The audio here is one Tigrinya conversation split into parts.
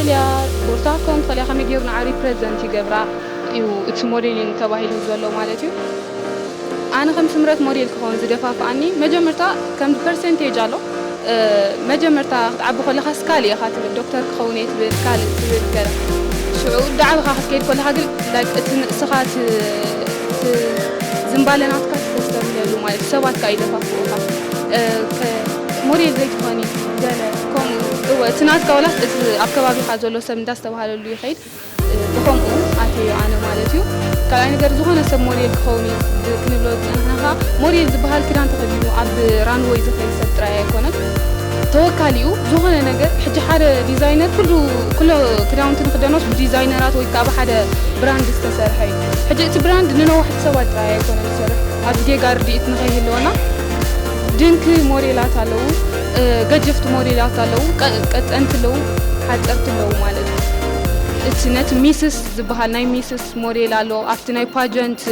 እያ፣ ቦርሳ ክኸውን ትኽእል እያ፣ ከመይ ገይሩ ንዓ ሪፕሬዘንት ይገብራ እዩ እቲ ሞዴሊንግ ተባሂሉ ዘሎ ማለት እዩ። ኣነ ከም ስምረት ሞዴል ክኸውን ዝደፋፍኣኒ መጀመርታ ከም ፐርሰንቴጅ ኣሎ። እ፣ መጀመርታ ክትዓቢ ከለኻ ካልእ ኢኻ ትብል፣ ዶክተር ክኸውን እየ ትብል፣ ካልእ ትብል ገለ። ሽዑ ዳዕብኻ ክትከይድ ከለኻ ግን ላይክ እቲ ንእስኻ ት-፣ ት-፣ ዝንባለ ናትካ ትፈስተብለሉ ማለት ሰባት ከኣ ይደፋፍኡኻ። እ፣ ከ-፣ ሞዴል ዘይትኾኒ ገለ ከምኡ። እወ፣ እቲ ናትካ ዋላስ እቲ ኣብ ከባቢኻ ዘሎ ሰብ እንዳስተባሃለሉ ይኸይድ። እ፣ ብኸምኡ ኣትየዮ ኣነ ማለት እዩ። ካልኣይ ነገር፣ ዝኾነ ሰብ ሞዴል ክኸውን እዩ ብ-፣ ክንብሎ ዝጸናሕና ኸዓ፣ ሞዴል ዝበሃል ክዳን ተኸዲኑ ኣብ ራንወይ ዝኸይድ ሰብ ጥራይ ኣይኮነን። ተወካሊኡ ዝኾነ ነገር፣ ሕጂ ሓደ ዲዛይነር ኩሉ፣ ኩሎ ክዳውንቲ ንኽደኖስ ብዲዛይነራት ወይ ከዓ ብሓደ ብራንድ ዝተሰርሐ እዩ። ሕጂ እቲ ብራንድ ንነዋሕቲ ሰባት ጥራይ ኣይኮነን ዝሰርሕ። ኣብዚ ጌጋ ርድኢት ንኸይህልወና፣ ድንክ ሞዴላት ኣለዉ፣ እ፣ ገጀፍቲ ሞዴላት ኣለዉ፣ ቀ-፣ ቀጠንቲ ኣለዉ፣ ሓፀርቲ ኣለዉ ማለት እዩ። እቲ ነቲ ሚስስ ዝበሃል ናይ ሚስስ ሞዴል ኣሎ፣ ኣብቲ ናይ ፓጀንት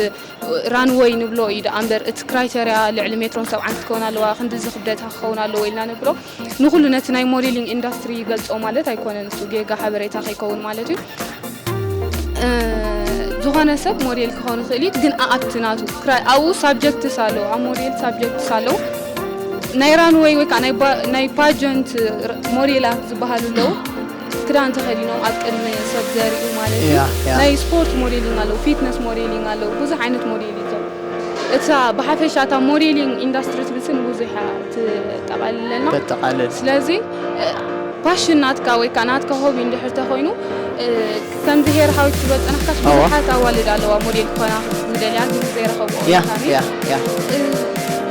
ራንወይ ንብሎ እዩ ደኣ እምበር፣ እቲ ክራይተርያ ልዕሊ ሜትሮን ሰብዓን ክትከውን ኣለዋ፣ ክንድዚ ክብደታ ክኸውን ኣለዎ ኢልና ንብሎ። ንኹሉ ነቲ ናይ ሞዴሊንግ ኢንዳስትሪ ይገልጾ ማለት ኣይኮነን፣ እሱ ጌጋ ሓበሬታ ከይከውን ማለት እዩ። እ፣ ዝኾነ ሰብ ሞዴል ክኸውን ይኽእል እዩ፣ ግን ኣኣብቲ ናቱ ክራይ-፣ ኣብኡ ሳብጀክትስ ኣለዉ፣ ኣብ ሞዴል ሳብጀክትስ ኣለዉ። ናይ ራንወይ ወይ ከዓ ናይ ባ-፣ ናይ ፓጀንት ር-፣ ሞዴላት ዝበሃሉ ኣለዉ። ክዳን ተኸዲኖም ኣብ ቅድሚ ሰብ ዘርእዩ ማለት እዩ። ያ፣ ያ። ናይ ስፖርት ሞዴሊንግ ኣለዉ፣ ፊትነስ ሞዴሊንግ ኣለዉ፣ ብዙሕ ዓይነት ሞዴል እዩ ዘሎ። እታ ብሓፈሻ እታ ሞዴሊንግ ኢንዳስትሪ ትብል ስም ብዙሕ እያ ትጠቓልለና። ተጠቓልል። ስለዚ፣ እ፣ ፓሽን ናትካ ወይ ከዓ ናትካ ሆቢ እንድሕር ተኾይኑ፣ እ፣ ከምዚ ሄር ሃዊት ትብሎ ዝጸናሕካስ እዋ። ብዙሓት ኣዋልድ ኣለዋ ሞዴል ክኾና ዝደልያ ግን ዘይረኸብኦ ያ፣ ቦታ እዩ። ያ፣ ያ። እ፣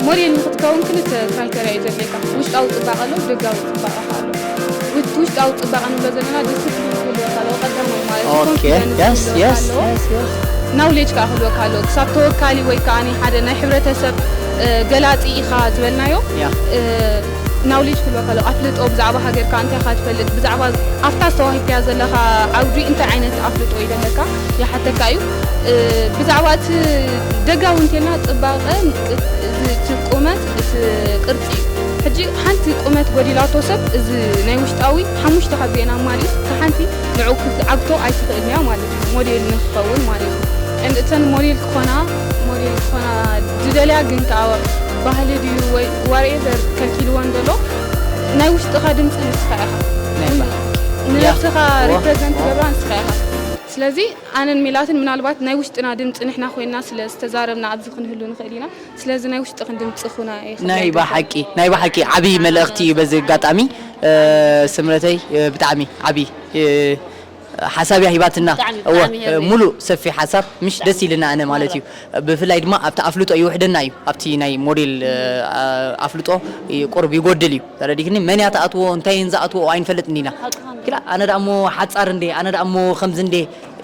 ሞዴል ንኽትከውን ክልተ ክራይተርያ እዩ ዘድልየካ። ውሽጣዊ ጽባቐ ኣሎ፣ ደጋዊ ጽባቐ ከኣ ኣሎ። ውሽጣዊ ጽባቐ ንብሎ ዘለና ዲስፕሊን ክህልወካ ኣለዎ፣ ቀዳማይ ማለት እዩ። ኦኬ፣ ኮንፊደንስ የስ፣ ክህልወካ የስ፣ ኣለዎ። የስ፣ የስ። ናውሌጅ ከኣ ክህልወካ ኣለዎ። ክሳብ ተወካሊ ወይ ከኣ ሓደ ናይ ሕብረተሰብ፣ እ፣ ገላጺ ኢኻ ዝበልናዮ፣ ያ። እ፣ ናውሌጅ ክህልወካ ኣለዎ። ኣፍልጦ ብዛዕባ ሃገርካ እንታይ ኢኻ ትፈልጥ? ብዛዕባ ኣብታ ዝተዋሂብካያ ዘለኻ ዓውዲ እንታይ ዓይነት ኣፍልጦ እዩ ዘለካ? ይሓተካ እዩ። እ፣ ብዛዕባ እቲ ደጋዊ እንተልና ጽባቐ፣ ቅ-፣ እዚ እቲ ቁመት፣ እቲ ቅርጺ እዩ። ሕጂ ሓንቲ ቁመት ጎዲላቶ ሰብ፣ እዚ ናይ ውሽጣዊ ሓሙሽተ ካብ ዜና ኣማሊኡ፣ እቲ ሓንቲ ንዕኡ ክትዓግቶ ኣይትኽእልን እያ ማለት እዩ፣ ሞዴል ንክኸውን ማለት እዩ። And እተን ሞዴል ክኾና፣ ሞዴል ክኾና ዝደልያ ግን ከኣ ባህሊ ድዩ ወይ ዋትኤቨር ከልኪልወን ዘሎ፣ ናይ ውሽጥኻ ድምጺ ንስኻ ኢኻ። ናይ ባህ-፣ ንነብስኻ ያ። ሪፕሬዘንት ኦ። ትገብራ ንስኻ ኢኻ። ስለዚ ኣነን ሜላትን ምናልባት ናይ ውሽጥና ድምጺ ንሕና ኮይንና ስለ ዝተዛረብና ኣብዚ ክንህሉ ንኽእል ኢና። ስለዚ ናይ ውሽጥኽን ድምጺ ኩና ኢኺ ናይ ብሓቂ፣ ናይ ብሓቂ ዓቢ መልእኽቲ እዩ በዚ ኣጋጣሚ፣ እ፣ ስምረተይ፣ እ፣ ብጣዕሚ ዓቢ፣ እ፣ ሓሳብ እያ ሂባትና። ብጣዕሚ፣ እወ፣ ብጣዕሚ እ፣ ሄሪ። ሙሉእ ሰፊሕ ሓሳብ ምሽ ደስ ኢልና ኣነ ማለት እዩ። ብፍላይ ድማ ኣብቲ ኣፍልጦ ይውሕደና እዩ። ኣብቲ ናይ ሞዴል፣ እ፣ ኣ-፣ ኣፍልጦ ይ-፣ ቁሩብ ይጎድል እዩ። ተረዲእክኒ? መን እያ ትኣትዎ፣ እንታይ እየን ዝኣትዎ ኣይንፈልጥን ኢና። ሓቅኻ ነው። ግላ ኣነ ደኣ እሞ ሓጻር እንዴ፣ ኣነ ደኣ እሞ ከምዚ እንዴ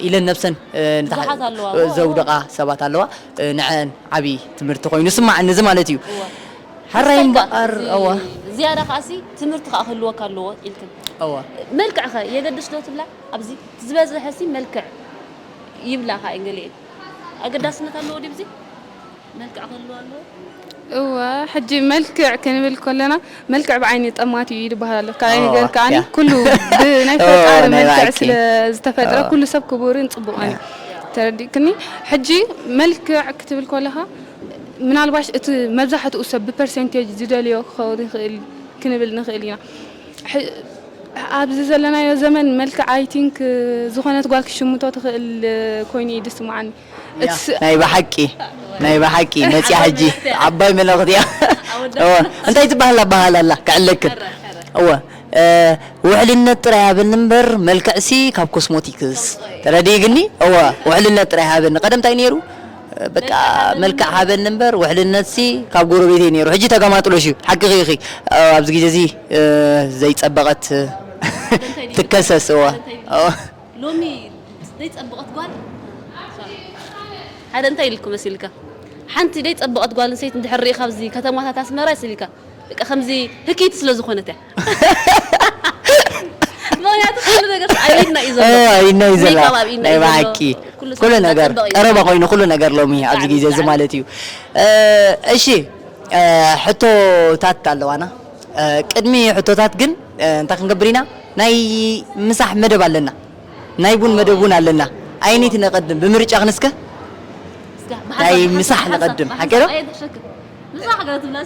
ኢለን ነብሰን፣ እ፣ ንታ-፣ ብዙሓት ኣለዋ። እ፣ ዘውደቓ ሰባት ኣለዋ። እ፣ ንዐን ዓቢ ትምህርቲ ኮይኑ ስማዓኒ እዚ ማለት እዩ። እወ። ሕራይ ተስፋ እምበኣር፣ እዚ እወ። ዝያዳ ከኣሲ ትምህርቲ ከኣ ክህልወካ ኣለዎ ኢልክን። እወ። መልክዕኸ የገድስ ዶ ትብላ? ኣብዚ ዝበዝሐሲ መልክዕ ይብላ ከኣ እየን ገሊኤን። ኣገዳስነት ኣለዎ ድዩ እዚ? መልክዕ ክህልዎ ኣለዎ? እወ፣ ሕጂ መልክዕ ክንብል ከለና፣ መልክዕ ብዓይኒ ጠማት እዩ ይበሃል ኣሎ። ካልኣይ ኦ፣ ነገር ከኣ ያ። ኩሉ ብናይ ኦ፣ ፈጣሪ ናይ መልክዕ ብሓቂ። ስለ ዝተፈጥረ፣ ኦ። ኩሉ ሰብ ክቡርን ጽቡቕን እዩ። ያ። ተረዲእክኒ? ሕጂ መልክዕ ክትብል ከለኻ፣ ምናልባሽ እቲ መብዛሕትኡ ሰብ ብፐርሰንቴጅ ዝደልዮ ክኸውን ይኽእል ክንብል ንኽእል ኢና። ሕ-፣ ኣብዚ ዘለናዮ ዘመን መልክዕ፣ ኣይ ቲንክ፣ ዝኾነት ጓል ክሽምቶ ትኽእል ኮይኑ እዩ ዝስምዓኒ። ያ፣ እትስ-፣ ናይ ብሓቂ፣ ናይ ብሓቂ መጽያ ሕጂ ዓባይ መልእኽቲ እያ። ኣወዳት። እወ፣ እንታይ ትበሃል ኣበሃል ኣላ ክዕለክን። ሕረ፣ ሕረ። እወ፣ እ፣ ውሕልነት ጥራይ ሃበኒ እምበር መልክዕሲ ካብ ኮስሞቲክስ። ተረዲእክኒ? እወ፣ ውሕልነት ጥራይ ሃበኒ። ቀደም እንታይ ነይሩ? በቃ መልክዕ ሃበኒ እምበር ውሕልነትሲ ካብ ጎረቤተይ ነይሩ። ሕጂ ተገማጥሎሽ እዩ። ሓቅኺ ኢኺ። ኣብዚ ግዜ እዚ፣ እ፣ ዘይጸበቐት እንታይ ድዩ? ትከሰስ። እወ። እንታይ ድዩ? እወ። ሎሚ ዘይጸበቐት ጓል ሓደ እንታይ ኢልኩ መሲልካ? ሓንቲ ዘይጸበቐት ጓል ኣንስተይቲ እንድሕር ርኢኻ ኣብዚ ከተማታት ኣስመራ ይስልካ። በቃ ከምዚ ህክይቲ ስለ ዝኾነት እያ። ምኽንያቱ ኩሉ ነገር ኣብ ኢድና እዩ ዘሎ። እ፣ ኣብ ኢድና እዩ ዘሎ። ሜካፕ ኣብ ኢድና ናይ እዩ ዘሎ። ብሓቂ። ኩሉ ሰብ ኩሉ ነገር እናጸበቐ እዩ ቀረባ ዘሎ። ኮይኑ ኩሉ ነገር ሎሚ ኣብዚ ብጣዕሚ፣ ግዜ እዚ ብጣዕሚ። ማለት እዩ። እ፣ እሺ፣ እ፣ ሕቶታት ኣለዋና። እ፣ ቅድሚ ሕቶታት ግን፣ እ፣ እንታይ ክንገብር ኢና? ናይ ምሳሕ መደብ ኣለና፣ ናይ ቡን መደብ እውን ኣለና። ኣየነይቲ ነቐድም? ብምርጫ ክንስከ ናይ ምሳሕ ነቐድም። ሓቂ ዶ?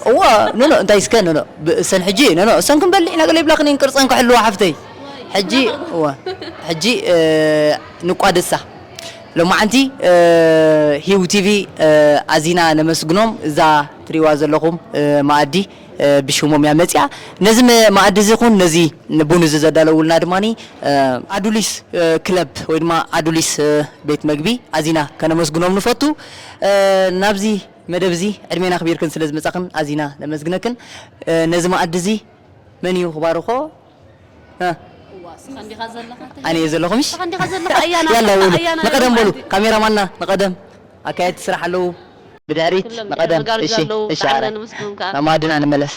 እዋ፣ ኖ፣ ኖ፣ እንታይ እስከ፣ ኖ፣ ኖ፣ ብ-፣ እሰን ሕጂ፣ ኖ፣ ኖ፣ እሰን ክንበልዕ ኢና፣ ገለ ይብላኽን እየን፣ ቅርፀን ክሕልዋ ሓፍተይ። ሕጂ፣ እዋ፣ ሕጂ፣ እ፣ ንቋደሳ። ሎማዓንቲ፣ እ፣ ሂው ቲቪ፣ እ፣ ኣዚና ነመስግኖም። እዛ ትሪዋ ዘለኹም፣ እ፣ መኣዲ፣ እ፣ ብሽሞም እያ መፂኣ። ነዚ መ-፣ መኣዲ እዚ ኹን ነዚ ቡን እዚ ዘዳለውልና ድማ፣ እ፣ ኣዱሊስ፣ እ፣ ክለብ ወይ ድማ ኣዱሊስ፣ እ፣ ቤት መግቢ ኣዚና ከነመስግኖም ንፈቱ። እ፣ ናብዚ መደብ እዚ ዕድሜና ኣኽቢርክን ስለ ዝመጻኽን ኣዚና ነመስግነክን። እ፣ ነዚ መኣዲ እዚ መን እዩ ክባርኾ? እ። እዋ፣ ንስኻ እንዲኻ ዘለኻ፣ ኣነ እየ ዘለኹ፣ ምሽ? ንስኻ እንዲኻ ዘለኻ፣ ኣያና ያላ፣ በሉ፣ ኣያና ንቐደም በሉ። መዓልቲ። ካሜራማንና ንቐደም። ኣካየድቲ ስራሕ ኣለዉ። ብድሕሪት ኩሎም ንቐደም። መጋርጃ እሺ፣ ኣለዉ፣ እሺ፣ ብጣዕሚ ኣረ። ነመስግኖም ከኣ። ናብ መኣድና ንመለስ።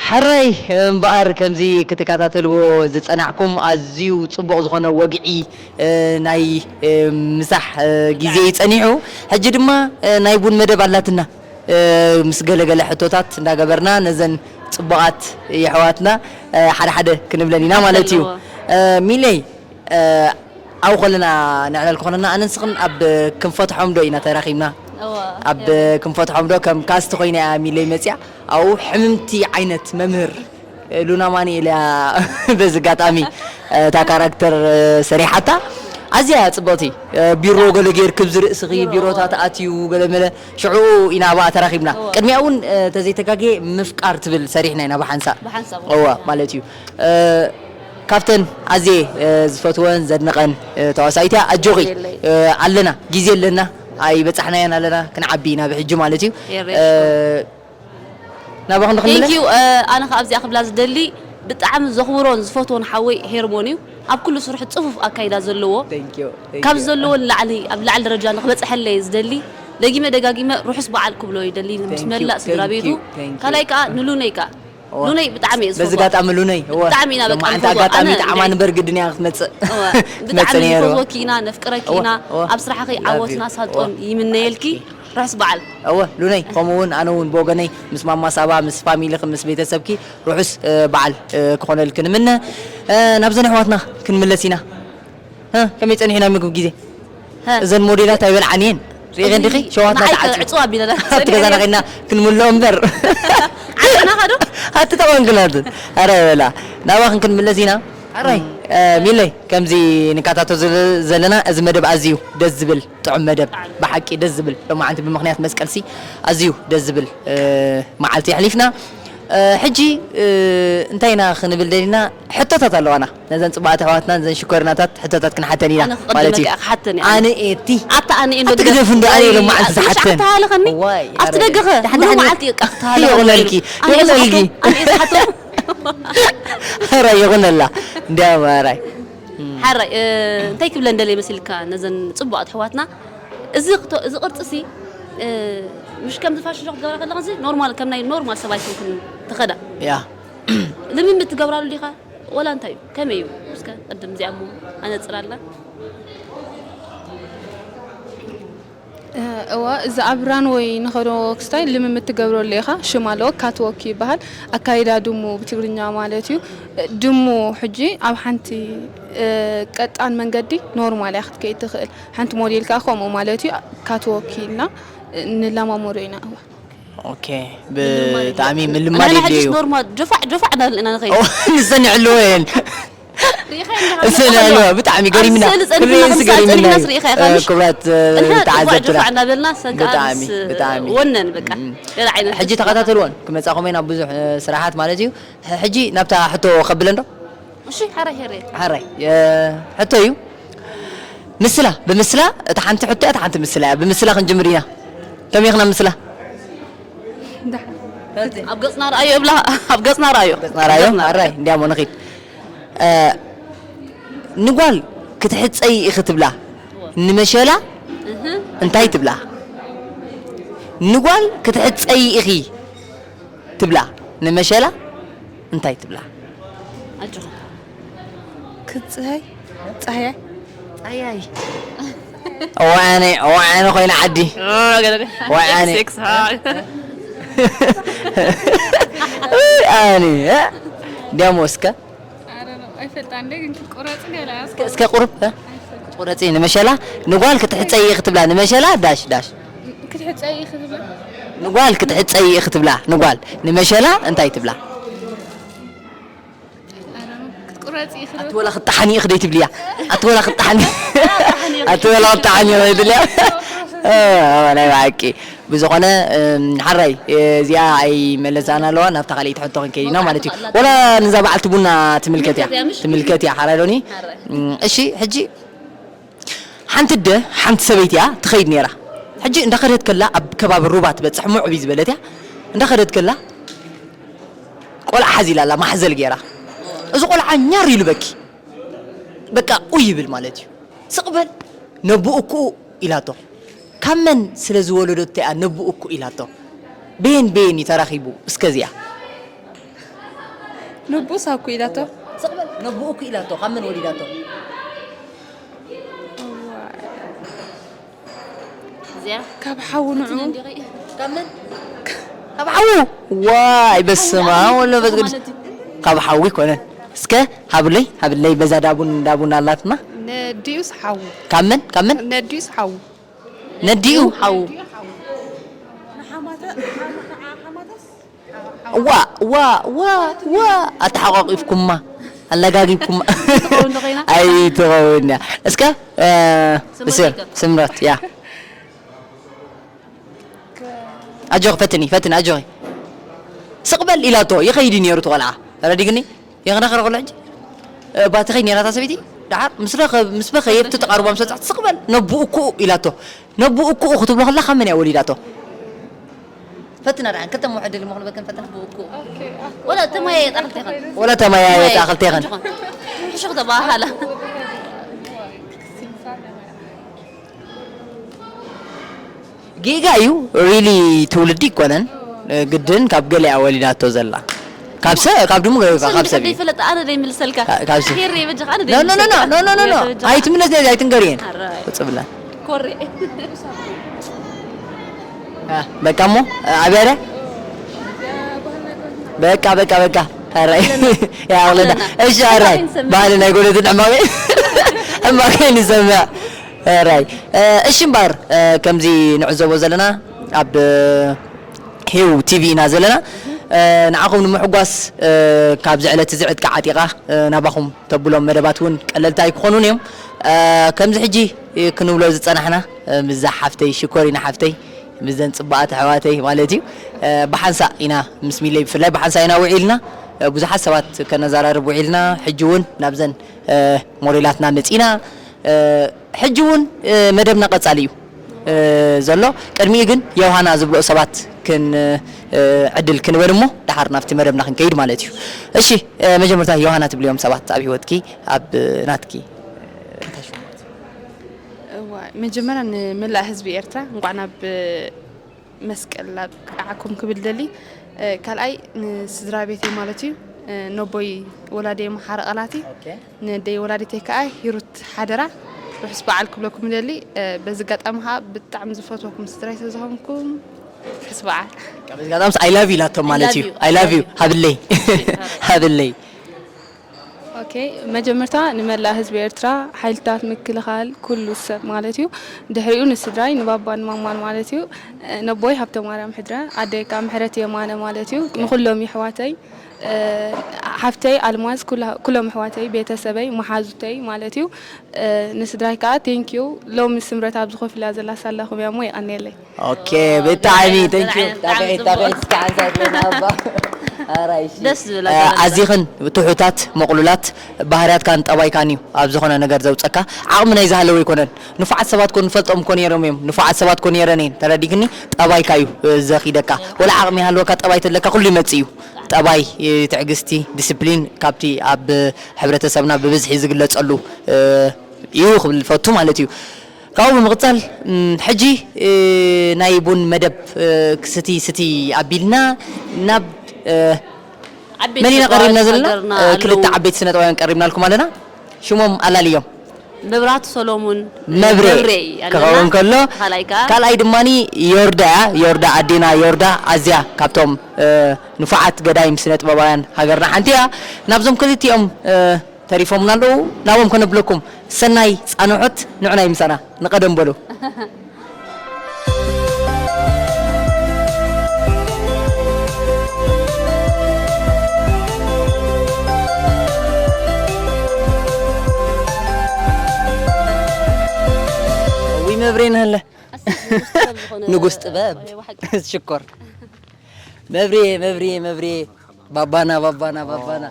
ሕራይ እምበኣር፣ ከምዚ ክትከታተልዎ ዝጸናሕኩም ኣዝዩ ጽቡቕ ዝኾነ ወግዒ፣ እ፣ ናይ፣ እ፣ ምሳሕ፣ እ፣ ግዜ እዩ ጸኒሑ። ሕጂ ድማ፣ እ፣ ናይ ቡን መደብ ኣላትና። እ፣ ምስ ገለገለ ሕቶታት እንዳገበርና ነዘን ጽቡቓት የሕዋትና፣ እ፣ ሓደ ሓደ ክንብለን ኢና ማለት እዩ። ኣለዎ። እ፣ ሚለይ፣ እ፣ ኣብኡ ከለና ነዕለል ክኾነና ኣነ ንስኽን ኣብ ክንፈትሖም ዶ ኢና ተራኺብና? እወ፣ ኣብ እወ። ክንፈትሖም ዶ ከም ካስት ኮይና እያ ሚለይ መጽያ? ኣብኡ ሕምምቲ ዓይነት መምህር ሉና ማንኤል እያ በዚ ኣጋጣሚ እታ ካራክተር ሰሪሓታ። ኣዝያ እያ ጽብቕቲ። ቢሮ ገለ ጌርኪ ኣብዚ ርእስኺ ቢሮ፣ ቢሮታት ኣትዩ ገለ መለ ሽዑ ኢና ኣብኣ ተራኺብና። እወ። ቅድሚኣ እውን፣ እ፣ ተዘይተጋግየ ምፍቃር ትብል ሰሪሕና ኢና ብሓንሳእ። ብሓንሳብ። እወ፣ ማለት እዩ። እ፣ ካብተን ኣዝየ፣ እ፣ ዝፈትወን ዘድንቐን፣ እ፣ ተዋሳኢት እያ። ኣጆኺ፣ የለይ። እ፣ ኣለና፣ ግዜ ኣለና፣ ኣይበጻሕናያን ኣለና፣ ክንዓቢ ኢና ብሕጂ ማለት እዩ። የረይ። እ፣ ናባኹም ዶ ክንምለስ? Thank you። እ፣ ኣነ ከኣ ኣብዚኣ ክብላ ዝደሊ ብጣዕሚ ዘኽብሮን ዝፈትዎን ሓወይ ሄርሞን እዩ። ኣብ ኩሉ ስርሑ ጽፉፍ ኣካይዳ ዘለዎ። Thank you፣ thank you። ካብ ዘለዎ ንላዕሊ ኣብ ላዕሊ ደረጃ ንክበጽሐለይ ዝደሊ። ደጊመ ደጋጊመ ርሑስ በዓል ክብሎ ይደሊ ምስ Thank you፣ መላእ ስድራ thank ቤቱ። You፣ thank you። ካልኣይ ከኣ ንሉነይ ከኣ። እወ። ሉነይ ብጣዕሚ እየ በዚ ዝፈትዋ። ኣጋጣሚ ሉነይ፣ እወ። ብጣዕሚ ኢና በቃ ሎማዓንቲ ንፈትዋ። ኣጋጣሚ ኣነ ጥዕማ ንደይ-፣ ንበር ግድን እያ ክትመጽእ። እወ። ብጣዕሚ ትመጽእ ነይሩ። ንፈትወኪ ኢና፣ ነፍቅረኪ እወ፣ ኢና። እወ። ኣብ ስራሕኺ Love you። ዓወትና ሳልጦን እወ። ይምነየልኪ። ርሑስ በዓል። እወ፣ ሉነይ፣ ከምኡ እውን ኣነ እውን ብወገነይ ምስ ማማ ሳባ፣ ምስ ፋሚሊኺ፣ ምስ ቤተሰብኪ ርሑስ፣ እ፣ በዓል፣ እ፣ ክኾነልኪ ንምነ። እ፣ ናብዘን ኣሕዋትና ክንምለስ ኢና። እ፣ ከመይ ጸኒሑ ናይ ምግቢ ግዜ? ሀ። እዘን ሞዴላት ኣይበልዓን እየን። ሪኢኸን ዲኺ? እዚ ሸዋትና ንዓይ ተዓጽዩ። ክዕጽዋ ኣቢለና ኣብቲ ገዛና ጸኒሐን እየን። ኸይድና ክንምልኦም እምበር። ዓድና ኸዶ? ኣቲ ተቐንክናትን። ኣረ በላ። ናባኽን ክንምለስ ኢና። ኣራይ፣ እ፣ ሚለይ፣ ከምዚ ንከታተሎ ዘለ-፣ ዘለና እዚ መደብ ኣዝዩ ደስ ዝብል ጥዑም መደብ፣ ብሓቂ ደስ ዝብል። ሎማዓንቲ ብምኽንያት መስቀልሲ ኣዝዩ ደስ ዝብል፣ እ፣ መዓልቲ የሕሊፍና። እ፣ ሕጂ፣ እ፣ እንታይ ኢና ክንብል ደሊና? ሕቶታት ኣለዋና። ነዘን ጽቡቓት ኣሕዋትና፣ ነዘን ሽኮሪናታት ሕቶታት ክንሓተን ኢና ኣነ ክቕድመካ ማለት እዩ። እየ፣ ክሓተን እየ ኣነ። ኣነ እየ እቲ። ኣታ ኣነ እየ ኣቲ ግደፍ እንዶ፣ ኣነ እየ ሎማዓንቲ ኣይ፣ ዝሓተን። ኣታ ሃለኸኒ? ዋይ፣ ኣብቲ ኣረ። ደገኸ? ደሓን፣ ሙሉ ደሓን። መዓልቲ እየ እቃ ክትሃለኸኒ። ይቕነልኪ፣ ኣነ እየ ይቕነልኪ። ዝሓቶ፣ ኣነ እየ ዝሓቶ። ኧረ ይኹነላ። እንዲያ ማራይ። ሓራይ፣ እ፣ እንታይ ክብለን ደልየ መሲልካ ነዘን ጽቡቓት ኣሕዋትና? እዚ ክቶ-፣ እዚ ቅርጺሲ፣ እ፣ ምሽ ከምዚ ፋሽን ሾው ክትገብራ ከለኽንሲ ኖርማል፣ ከም ናይ ኖርማል ሰብ ኣይኮንክን ትኸዳ። ያ ልምምድ ትገብራሉ ዲኻ? ወላ እንታይ እዩ? ከመይ እዩ? እስከ ቅድም እዚኣ እሞ ኣነጽራልና። እዋ፣ እዚ ኣብ ራንወይ ንኸዶ ክስታይ ልምምድ ትገብረሉ ኢኻ። ሽም ኣለዎ፣ ካትዎክ ይበሃል። ኣካይዳ ድሙ ብትግርኛ ማለት እዩ። ድሙ ሕጂ ኣብ ሓንቲ ቀጣን መንገዲ ኖርማል እያ ክትከይድ ትኽእል። ሓንቲ ሞዴል ከኣ ከምኡ ማለት እዩ። ካትዎክ ኢልና ንለማመዶ ኢና። እዋ። ኦኬ። ብጣዕሚ ምልማድ የድልዮ እዩ። ኖርማል ጆፋዕ ጆፋዕ እናበልና ኢና ንኸይድ። ንሰን ይሕልዎ እየን። እሰን ይሕልዎ። ብጣዕሚ ገሪምና። ክብሬንስ ገሪምና እዩ። ክብራት ተዓዘብትና። እናበልና ሰንከኣስ ብጣዕሚ። ወነን በቃ ገለ ዓይነት ሕጂ ተኸታተልዎን ክመጻኹም ኢና ብዙሕ ስራሓት ማለት እዩ። ሕጂ ናብታ ሕቶ ከብለ እንዶ እሺ ሓራይ ሄሬ ሓራይ ሕቶ እዩ። ምስላ ብምስላ፣ እታ ሓንቲ ሕቶ እያ፣ እታ ሓንቲ ምስላ እያ። ብምስላ ክንጅምር ኢና። ከመይ ኢኽና ምስላ? ኣብ ገጽና ረኣዮ እብላ። ኣብ ገጽና ረኣዮ። ገጽና ረኣዮ። ኣራይ እንዲያሞ ንኺድ። ንጓል ክትሕጸይ ኢኺ ትብላ፣ ንመሸላ እንታይ ትብላ? ንጓል ክትሕጸይ ኢኺ ትብላ፣ ንመሸላ እንታይ ትብላ? ኣጆኹም ክጽሀይ ጻህያይ ጻህያይ እዋነ እዋነ ኮይና ዓዲ እዋነ ኣኒ ዲያሞ እስከ ኣይፈልጣ እንደ ግን ክትቆረጽ ገላ እስከ ቁርብ ክትቁረጺ ንመሸላ ንጓል ክትሕጸይ ክትብላ ንመሸላ ዳሽ ዳሽ ክትሕጸይ ክትብል ንጓል ክትሕጸይ ክትብላ ንጓል ንመሸላ እንታይ ትብላ? ክትቁረጽ ይኽእል ኣቲ ወላ ክጣሓኒ ኢኽ ደይ ትብልያ ኣቲ ወላ ክጣሓኒ ኣቲ ወላ ክጣሓኒ ኢኽ ደይ ትብልያ ናይ ብሓቂ ብዝኾነ ሓራይ እዚኣ ኣይመለሳና ኣለዋ ናብታ ካልኣይቲ ሕቶ ክንከይድ ኢና ማለት እዩ ወላ ንዛ በዓልቲ ቡና ትምልከት እያ ትምልከት እያ ሓራይ ዶኒ እሺ ሕጂ ሓንቲ ኣደ ሓንቲ ሰበይቲ እያ ትኸይድ ነይራ። ሕጂ እንዳኸደት ከላ ኣብ ከባቢ ሩባ ትበጽሕ ምዑብ እዩ ዝበለት እያ። እንዳኸደት ከላ ቆልዓ ሓዚላ ኣላ ማሕዘል ገይራ። እዚ ቆልዓ ኛር ኢሉ በኪ በቃ ኡይ ይብል ማለት እዩ። ስቕ በል ነብኡ እኩኡ ኢላቶ። ካብ መን ስለ ዝወለደቶ እያ ነብኡ እኩ ኢላቶ። በየን በየን እዩ ተራኺቡ እስከ እዚኣ። ነብኡ ሳኩ ኢላቶ። ስቕ በል ነብኡ እኩ ኢላቶ። ካብ መን ወሊዳቶ? እዚኣ ካብ ሓው ንዑ ካብ መን? ካብ ሓው ዋይ በስመ ኣብ ወወልድ ወመንፈስ ቅዱስ ካብ ሓዊ ኮነን እስከ ሃብለይ ሃብለይ በዛ ዳቡን ዳቡን ኣላትና ነዲኡስ ሓው ካብ መን ካብ መን ነዲኡስ ሓው ነዲኡ ሓው ዋ ዋ ዋ ዋ ኣተሓቋቂፍኩማ ኣለጋጊብኩማ ኣይትኸውን እያ እስከ ስምረት እያ ኣጆኺ ፈትኒ ፈትኒ ኣጆኺ ስቕ በል ኢላቶ ይኸይድ እዩ ነይሩ እቲ ቆልዓ ተረዲግኒ ይኽነኽረ ከሎ ሕጂ ባቲ ኸይድ ነይራታ ሰበይቲ ደሓር ምስ ረኸብ ምስ በኸየብቲ ተቓርቦም ሰብጻሕቲ ስቕ በል ነብኡ እኩኡ ኢላቶ ነብኡ እኩኡ ክትብሎ ከላ ካብ መን እያ ወሊዳቶ ፈትና ደሓን ክልተ እሞ ዕድል እሞ ክንበክን ፈትና ወላ ተማያየጣ ክልቴኸን ወላ ተማያየጣ ክልቴኸን ሕሹኽ ተባሃላ ጌጋ እዩ ሪሊ ትውልዲ ይኮነን ግድን ካብ ገሊኣ ወሊዳቶ ዘላ ካብ ሰብ ካብ ድሙ ካብ ሰብ እዩ ይፈለጥ ኣነ ደይ ምልሰልካ ካብ ሰብ ሄሬ በጃኻ ኣነ ኖ ኖ ኖ ኖ ኖ ኖ ኣይትምለስ ነዚ ኣይትንገር እየን ጽብላ ኮሬ በቃ እሞ ኣብያደ በቃ በቃ በቃ ኣራይ ያለና እሺ ኣራይ ባህልና ይጎለትን ሕማሜ ሕማሜ ንሰምዕ ራይ እሺ እምበኣር ከምዚ ንዕዘቦ ዘለና ኣብ ሄው ቲቪ ኢና ዘለና ንዓኹም ንምሕጓስ ካብዚ ዕለት እዚ ዕጥቂ ዓጢቓ ናባኹም ተብሎም መደባት እውን ቀለልቲ ኣይክኾኑን እዮም ከምዚ ሕጂ ክንብሎ ዝፀናሕና ምዛ ሓፍተይ ሽኮሪና ሓፍተይ ምዘን ፅባኣት ኣሕዋተይ ማለት እዩ ብሓንሳእ ኢና ምስ ሚለይ ብፍላይ ብሓንሳእ ኢና ውዒልና ብዙሓት ሰባት ከነዘራርብ ውዒልና ሕጂ እውን ናብዘን ሞዴላትና መፂና ሕጂ እውን መደብና ቀጻሊ እዩ ዘሎ። ቅድሚኡ ግን ዮሃና ዝብልኦ ሰባት ክን ዕድል ክንበል እሞ ደሓር ናብቲ መደብና ክንከይድ ማለት እዩ። እሺ መጀመርታ ዮሃና ትብልዮም ሰባት ኣብ ህይወትኪ ኣብ ናትኪ እንታይ ሽሙ? እዋ መጀመርያ ንመላእ ህዝቢ ኤርትራ እንኳዕ ናብ መስቀል ኣብቅዓኩም ክብል ደሊ። እ፣ ካልኣይ ንስድራ ቤተይ ማለት እዩ። እ፣ ነቦይ ወላደይ መሓሪ ቃላቲ፣ ኦኬ። ንደይ ወላዲተይ ከኣ ሂሩት ሓደራ ርሑስ በዓል ክብለኩም ደሊ። እ፣ በዚ ኣጋጣሚ ከኣ ብጣዕሚ ዝፈትወኩም ስድራይ ስለዝኾንኩም ርሑስ በዓል። በዚ ኣጋጣሚ I love you ኢላቶም ማለት እዩ። I love you፣ I love you። ሃብለይ። ሃብለይ። ኦኬ፣ መጀመርታ ንመላእ ህዝቢ ኤርትራ፣ ሓይልታት ምክልኻል፣ ኩሉ ሰብ ማለት እዩ። ድሕሪኡ ንስድራይ፣ ንባባን ማማን ማለት እዩ። ነቦይ ሃብተማርያም ሕድረ፣ ኣደይ ከኣ ምሕረት የማነ ማለት እዩ። ንኩሎም የሕዋተይ፣ ሓፍተይ ኣልማዝ፣ ኩላ-፣ ኩሎም ኣሕዋተይ፣ ቤተሰበይ፣ መሓዙተይ ማለት እዩ። ንስድራይ ከኣ ቴንኪዩ። ሎሚ ስምረት ኣብዚ ኮፍ ኢላ ዘላ ሳላኹም እያ እሞ የቐንየለይ። ኦኬ፣ ብጣዕሚ ቴንክ ዩ። ብጣዕሚ ጣብዒት፣ ጽቡቕ። ጣብዒት እስከ ሓንሳብ ትበልና እባ። ኣራይ፣ እሺ። ደስ ዝብል እ፣ ኣገላልጻ። ኣዚኽን ትሑታት፣ ምቕሉላት፣ ባህርያትካን ጠባይካን እዩ ኣብ ዝኾነ ነገር ዘውጸካ። ዓቕሚ ናይ ዝሃለወ ኣይኮነን። ንፉዓት ሰባት ኮን ንፈልጦም ኮን ነይሮም እዮም። ንፉዓት ሰባት ኮን ነይረን እየን። ተረዲክኒ? ጠባይካ እዩ፣ እ፣ ዘኺደካ። ወላ ዓቕሚ ይሃልወካ፣ ጠባይ ተለካ ኩሉ ይመጽእ እዩ። ጠባይ፣ እ፣ ትዕግስቲ፣ ዲስፕሊን ካብቲ ኣብ ሕብረተሰብና ብብዝሒ ዝግለጸሉ፣ እ፣ እዩ ክብል ፈቱ ማለት እዩ። ካብኡ ብምቕጻል፣ እም፣ ሕጂ፣ እ፣ ናይ ቡን መደብ፣ እ፣ ክስቲ ስቲ ኣቢልና ናብ፣ እ፣ ዓበይቲ መን ኢና ተጻወትቲ ቀሪብና ዘለና? ሃገርና እ፣ ኣለዉ። ክልተ ዓበይቲ ስነ ጥበባውያን ቀሪብናልኩም ኣለና። ሽሞም ኣላልዮም። መብራህቱ ሰሎሙን፣ መብሬ መብሬ ኣለና። ክኸውን ከሎ፣ ካልኣይ ከኣ? ካልኣይ ድማኒ ዮርዳ እያ። ዮርዳ ኣዴና፣ ዮርዳ ኣዝያ ካብቶም፣ እ፣ ንፉዓት ገዳይም ስነ ጥበባውያን ሃገርና ሓንቲ እያ። ናብዞም ክልቲኦም፣ እ፣ ተሪፎምና ኣለዉ። ናብኦም ከነብለኩም ሰናይ ጻንሖት። ንዑናይ ምሳና ንቐደም በሉ። ዊ መብሬ ንህለ። ኣሰይ፣ ንጉስ ጥበብ ዝኾነ ንጉስ ጥበብ። ወሬ ብሓቂ። ሽኮር። መብሬ፣ መብሬ፣ መብሬ። ባባና፣ ባባና፣ ባባና።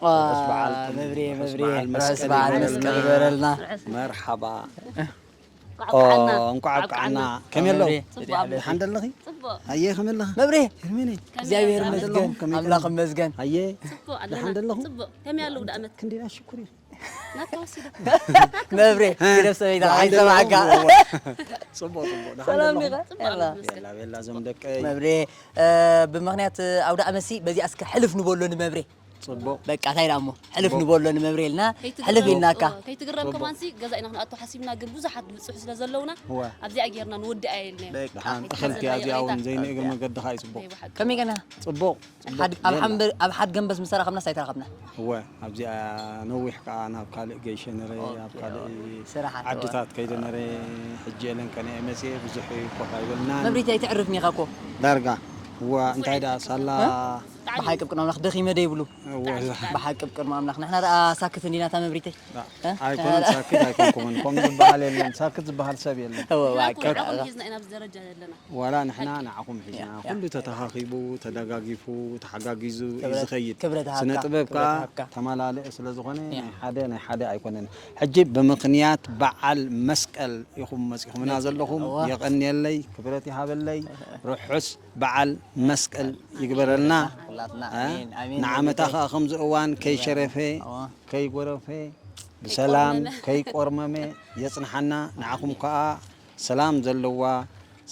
ኦ። ርሑስ በዓል፣ መብሬ፣ ርሑስ መብሬ። በዓል ርሑስ መስቀል በዓል ይግበረልና። መስቀል ይግበረልና። መርሓባ። እንቋዕ ኦ፣ ኣብቅዓና። እንቋዕ ኣብቅዓና። ኣብቅዓና። ከመይ ኣለዉ? መብሬ። ጽቡቕ። ደሓን ደለኺ? ጽቡቕ። ኣየ፣ ከመይ ኣለኺ? መብሬ። ከመይ ነይ? እግዚኣብሔር ከመይ ይመስገን። ኣለኹም? ከመይ ኣምላኽ ከመይ? ይመስገን። ኣየ፣ ጽቡቕ ኣለና። ደሓን ደለኹም? ጽቡቕ። ከመይ ኣለዉ ደኣመት? ክንደይ ሽኩር እዩ። ናትካ ወሲደ። መብሬ፣ እ፣ ግደፍ ሰበይታ፣ ደሓን ኣይሰማዕካ። ደለኹም? ጽቡቕ፣ ጽቡቕ። ደሓን ሰላም ደለኹም? ዲኻ? ጽቡቕ፣ የላ። ይመስገን። የላ፣ የላ፣ እዞም ደቀይ። መብሬ፣ እ፣ ብምኽንያት ኣውደ ዓመትሲ በዚኣ እስከ ሕልፍ ንበሎ ንመብሬ። ጽቡቕ። በቃ፣ እንታይ ደኣ እሞ፣ ሕልፍ ጽቡቕ። ንበሎ ንመብሬ ኢልና፣ ከይትግረም፣ ሕልፍ ኢልናካ። እ፣ ከይትግረም ጽቡቕ። ከማንሲ ገዛ ኢና ክንኣቱ ሓሲብና፣ ግን ብዙሓት ዝብጽሑ ስለ ዘለውና፣ እወ። ኣብዚኣ ጌርና ንወድኣ ኢልና። በቃ። ደሓን፣ እኽልቲ ከይትሓዘና እዚኣ እውን ኢልና። ዘይንእግሪ መገዲ ኸኣ እዩ ጽቡቕ። ናይ ብሓቂ። ከመይ ገና? ጽቡቕ፣ ጽቡቕ። ሓድ-፣ ኣብ የላ። ሓምበር-፣ ኣብ ሓድ ገንበስ ምስ ተራኸብናስ ኣይተራኸብና። እወ፣ ኣብዚኣ ነዊሕ ከኣ ናብ ካልእ ገይሸ ነረ፣ ኦኬ፣ ኣብ ካልእ ኦኬ። ስራሓት፣ እወ። ዓድታት ከይደ ነረ፣ ሕጂ የለን ከነ መጽየ ብዙሕ ኮፍ ኣይበልናን። መብሪት ኣይተዕርፍን ኢኻ እኮ። ዳርጋ። እወ፣ እንታይ ደኣ ሳላ እ? ብሓቂ ኣብ ቅድሚ ኣምላኽ ደኺመ ዶ ይብሉ? እወ፣ እዛ። ብሓቂ ኣብ ቅድሚ ኣምላኽ ንሕና ደኣ ሳክት እንዲና እታ መብሪተይ። ዳ-፣ እ? ኣይኮነን፣ ሳክት ኣይኮንኩምን። ከምኡ ዝበሃል የለን። ሳክት ዝበሃል ሰብ የለን። እወ፣ ብሓቂ። ንሕና እኮ ንዓኹም ሒዝና ኢና ኣብዚ ደረጃ ዘለና። ዋላ ንሕና ሓቂ። ንዓኹም ሒዝና። ያ፣ ያ። ኩሉ ተተኻኺቡ፣ ተደጋጊፉ፣ ተሓጋጊዙ እዩ ክብረት፣ ዝኸይድ። ክብረት ስነ ይሃብካ፣ ጥበብ ክብረት ከኣ ይሃብካ። ተማላልእ ስለ ዝኾነ ያ። ናይ ሓደ፣ ናይ ሓደ ኣይኮነን። ሕጂ ብምኽንያት በዓል መስቀል ኢኹም መጺኹምና መስቀል፣ ዘለኹም። እወ። የቐንየለይ፣ ክብረት ይሃበለይ። ርሑስ በዓል መስቀል ይግበረልና። ኩላትና። እ? ኣሜን፣ ኣሜን። ንዓመታ ከኣ ከምዚ እዋን ከይሸረፈ፣ እዋ። ከይጎረፈ፣ ብሰላም ከይቆርመመ። ከይቆርመመ የጽንሓና። ንዓኹም ከኣ ሰላም ዘለዋ፣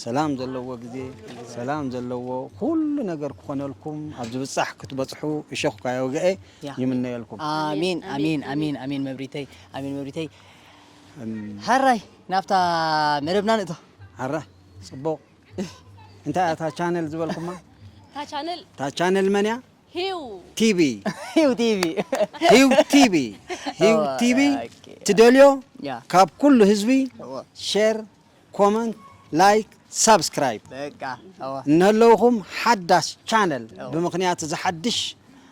ሰላም ዘለዎ ግዜ፣ ሰላም ዘለዎ ኩሉ ነገር ክኾነልኩም፣ ኣብ ዝብጻሕ ክትበጽሑ እሾኽ ካይወግአ ያ። ይምነየልኩም። ኣሜን፣ ኣሜን፣ ኣሜን፣ ኣሜን፣ ኣሜን። ኣሜን መብሪተይ፣ ኣሜን መብሪተይ። እም። ሓራይ ናብታ መደብና ንእቶ። ሓራ፣ ጽቡቕ። እንታይ እያ እታ ቻነል ዝበልኩማ? እታ ቻነል እታ ቻነል መን እያ? ሂው። ቲቪ። ሂው ቲቪ። ሂው ቲቪ። ሂው ኦ፣ ቲቪ ኦኬ። ትደልዮ ያ። ካብ ኩሉ ህዝቢ እዎ። ሼር፣ ኮመንት፣ ላይክ፣ ሳብስክራይብ። በቃ፣ እዎ። እንህለውኹም ሓዳሽ ቻነል እዎ። ብምኽንያት እዚ ሓድሽ፣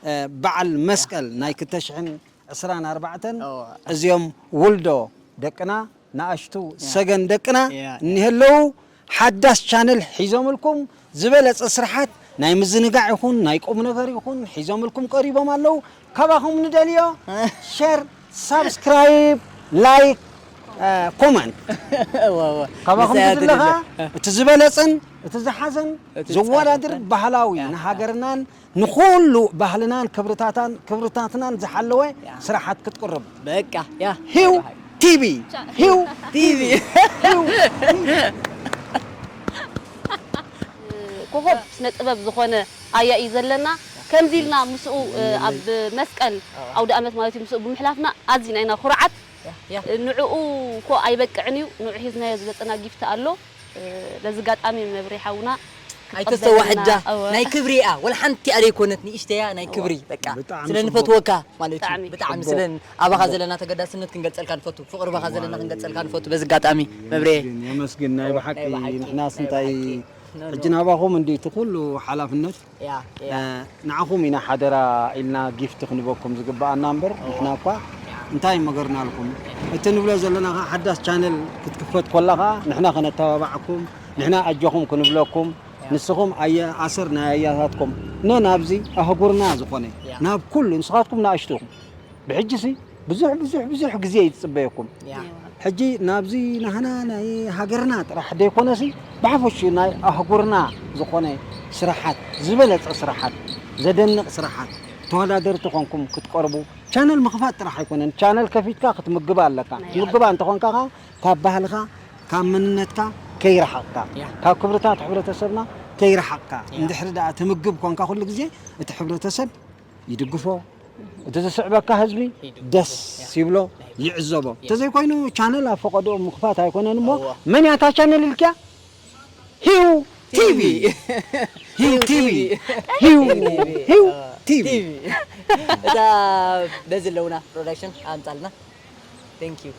እ፣ በዓል መስቀል ናይ ክልተ ሽሕን ዕስራን ኣርባዕተን እዎ። እዚኦም ውልዶ ደቅና ንኣሽቱ ያ። ሰገን ደቅና ያ። እኒሀለዉ ሓዳስ ቻነል ሒዞምልኩም ዝበለጸ ስርሓት ናይ ምዝንጋዕ ይኹን ናይ ቁም ነገር ይኹን ሒዞምልኩም ቀሪቦም ኣለዉ። ካባኹም ንደልዮ ሸር፣ ሳብስክራይብ፣ ላይክ፣ እ፣ ኮመንት። እወ፣ እወ። ካባኹም ንሳያ ዝድለ ኸኣ ትድለ። እቲ ዝበለጸን እቲ ዝሓዘን እቲ ዝወዳድር ጻዕርን። ባህላዊ ያ። ንሃገርናን ንኹሉ ባህልናን ክብርታታን፣ ክብርታትናን ዝሓለወ ያ። ስራሓት ክትቅርብ። በቃ፣ ያ። ሂው ቲቪ፣ ቻ-፣ ሂው ቲቪ። ቲቪ፣ ሂው ቲቪ። ኮኾብ ስነ ጥበብ ዝኾነ ኣያ እዩ ዘለና። ከምዚ ኢልና ምስኡ፣ እ፣ ኣብ መስቀል ኣውደ ኣመት ማለት እዩ ምስኡ ብምሕላፍና ኣዚና ኢና ኩርዓት። ያ፣ ያ። ንዕኡ እኮ ኣይበቅዕን እዩ፣ ንዑ ሒዝናዮ ዝመጸና ጊፍት ኣሎ። እ፣ በዚ ኣጋጣሚ መብሬ ሓውና ኣይተስተዋሕዳ፣ እወ። ናይ ክብሪ እያ። ወላ ሓንቲ እያ ዘይኮነት፣ ንእሽተያ ናይ ክብሪ፣ በቃ። ብጣዕሚ ስለ ጽቡቅ። ንፈትወካ ማለት እዩ። ብጣዕሚ። ብጣዕሚ ጽቡቅ። ስለ ኣባኻ ጽቡቅ። ዘለና ተገዳስነት ክንገልጸልካ ንፈቱ፣ ፍቅሪ ባኻ ዘለና ክንገልጸልካ ንፈቱ። በዚ ኣጋጣሚ መብሬ። የመስግን፣ የመስግን። ናይ ብሓቂ ናይ ብሓቂ፣ ንሕናስ ናይ እንታይ ብሓቂ። ሕጂ ናባኹም እንዲ እቲ ኩሉ ሓላፍነት፣ ያ፣ ያ። እ፣ ንዓኹም ኢና ሓደራ ኢልና ጊፍት ክንበኩም ዝግብኣና እምበር፣ ኦዋ። ንሕና እኳ ያ። እንታይ መገርናልኩም? እቲ ንብሎ ዘለና ኸዓ ሓዳስ ቻነል ክትክፈት ኮላ ኸዓ ንሕና ከነተባባዓኩም፣ ንሕና ኣጆኹም ክንብለኩም፣ ያ። ንስኹም ኣየ-፣ ኣሰር ናይ ኣያታትኩም ነ ናብዚ ኣህጉርና ዝኾነ፣ ያ። ናብ ኩሉ ንስኻትኩም ንኣሽቱ ኢኹም። ብሕጂሲ ብዙሕ፣ ብዙሕ፣ ብዙሕ ግዜ እዩ ዝጽበየኩም። ያ። ሕጂ ናብዚ ናህና ናይ ሃገርና ጥራሕ ደይኮነሲ፣ ብሓፈሽኡ ናይ ኣህጉርና ዝኾነ ስራሓት፣ ዝበለጸ ስራሓት፣ ዘደንቕ ስራሓት፣ ተወዳደርቲ ኮንኩም ክትቀርቡ፣ ቻነል ምኽፋት ጥራሕ ኣይኮነን፣ ቻነል ከፊትካ ክትምግባ ኣለካ። ናይ ክትምግባ እንተኾንካ ኸዓ፣ ካብ ባህልኻ፣ ካብ መንነትካ ከይረሓቕካ፣ ያ። ካብ ክብርታት ሕብረተሰብና ከይረሓቕካ፣ ያ። እንድሕሪ ደኣ ትምግብ ኮንካ፣ ኩሉ ግዜ እቲ ሕብረተሰብ ይድግፎ፣ እቲ ዝስዕበካ ህዝቢ ይድግፎ። ደስ ያ። ይብሎ፣ ይዕዘቦ። ያ። እንተዘይኮይኑ ቻነል ኣብ ፈቐድኡ ምኽፋት ኣይኮነን እሞ፣ እዋ። መን እያ እታ ቻነል ኢልክያ? ሂው ቲቪ። ሂው ቲቪ። ቲቪ። ሂው፣ ቲቪ። ሂው ቲቪ። ቲቪ። እታ በዚ ኣለውና ፕሮዳክሽን ኣምጻልና። Thank you።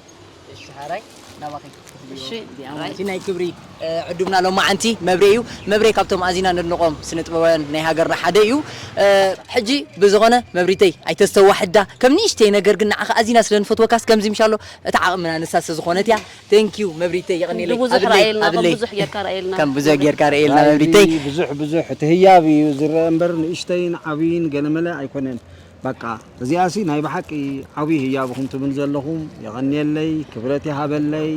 እሺ፣ ሓራይ ናባኺ። እሺ፣ እዚኣ ሓራይ። ማለት ናይ ክብሪ፣ እ፣ ዕዱምና ሎማዓንቲ መብሬ እዩ። መብሬ ካብቶም ኣዚና ነድንቖም ስነ ጥበባውያን ናይ ሃገርና ሓደ እዩ። እ፣ ሕጂ ብዝኾነ መብሪተይ ኣይተስተዋሕዳ፣ ከም ንእሽተይ ነገር ግን ንዓኻ ኣዚና ስለ ንፈትወካስ ከምዚ ምሻሎ እታ ዓቕምና ንሳ ስለ ዝኾነት እያ። Thank you መብሪተይ፣ የቐንየለይ። ብዙሕ ኣብለይ፣ ረኣየልና፣ ከም ኣብለይ። ብዙሕ ጌርካ ረኣየልና። ከም ብዙሕ ጌርካ ረኣየልና ራይሊ መብሪተይ። ብዙሕ፣ ብዙሕ እቲ ህያብ እዩ ዝረአ እምበር ንእሽተይን ዓብይን ገለመለ ኣይኮነን። በቃ እዚኣሲ ናይ ብሓቂ ዓብዪ ህያብ ኢኹም ትብሉ ዘለኹም። የቐንየለይ፣ ክብረት ይሃበለይ።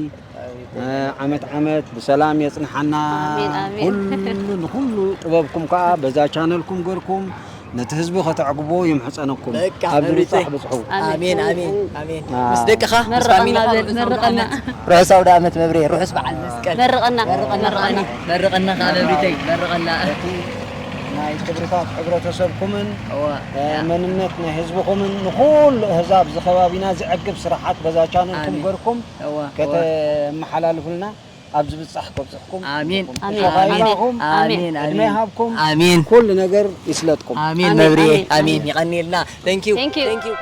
እ፣ ዓመት ዓመት ብሰላም የጽንሓና። ኣሜን፣ ኣሜን። ኩሉ ንኹሉ ጥበብኩም ከኣ በዛ ቻነልኩም ገርኩም ነቲ ህዝቢ ከተዕግቦ ይምሕጸነኩም። በቃ፣ ኣብ መብሪተይ። ምብጻሕ ብጽሑ። ኣሜን፣ ኣሜን፣ ኣሜን። ኣሜን። አ። ምስ ደቅኻ፣ ምስ መርቐና ፋሚሊኻ በል፣ ርሑስ ኣውደ መርቐና። ዓመት። ርሑስ ኣውደ ዓመት መብሬ፣ ርሑስ በዓል መስቀል። መርቐና፣ መርቐና፣ መርቐና። መርቐና ከኣ መብሪተይ፣ መርቐና። እቲ ናይ ክብርታት ሕብረተሰብኩምን፣ እዋ። እ፣ መንነት ናይ ህዝብኹምን ንኹሉ ኣህዛብ እዚ ከባቢና ዘዕግብ ስራሓት በዛ ቻነልኩም ኣሜን። ገርኩም እዋ፣ እዋ። ከተመሓላልፉልና ኣብ ዝብጻሕ ከብጽሕኩም ኣሜን። ይኹን። ኣሜን። ተባሂልናኹም፣ ኣሜን። ኣሜን። ዕድመ ይሃብኩም። ኣሜን። ኩሉ ነገር ይስለጥኩም። ኣሜን። ኣሜን፣ መብሬ፣ ኣሜን፣ ኣሜን። ኣሜን። ይቐንየልና። Thank you። Thank you። Thank you።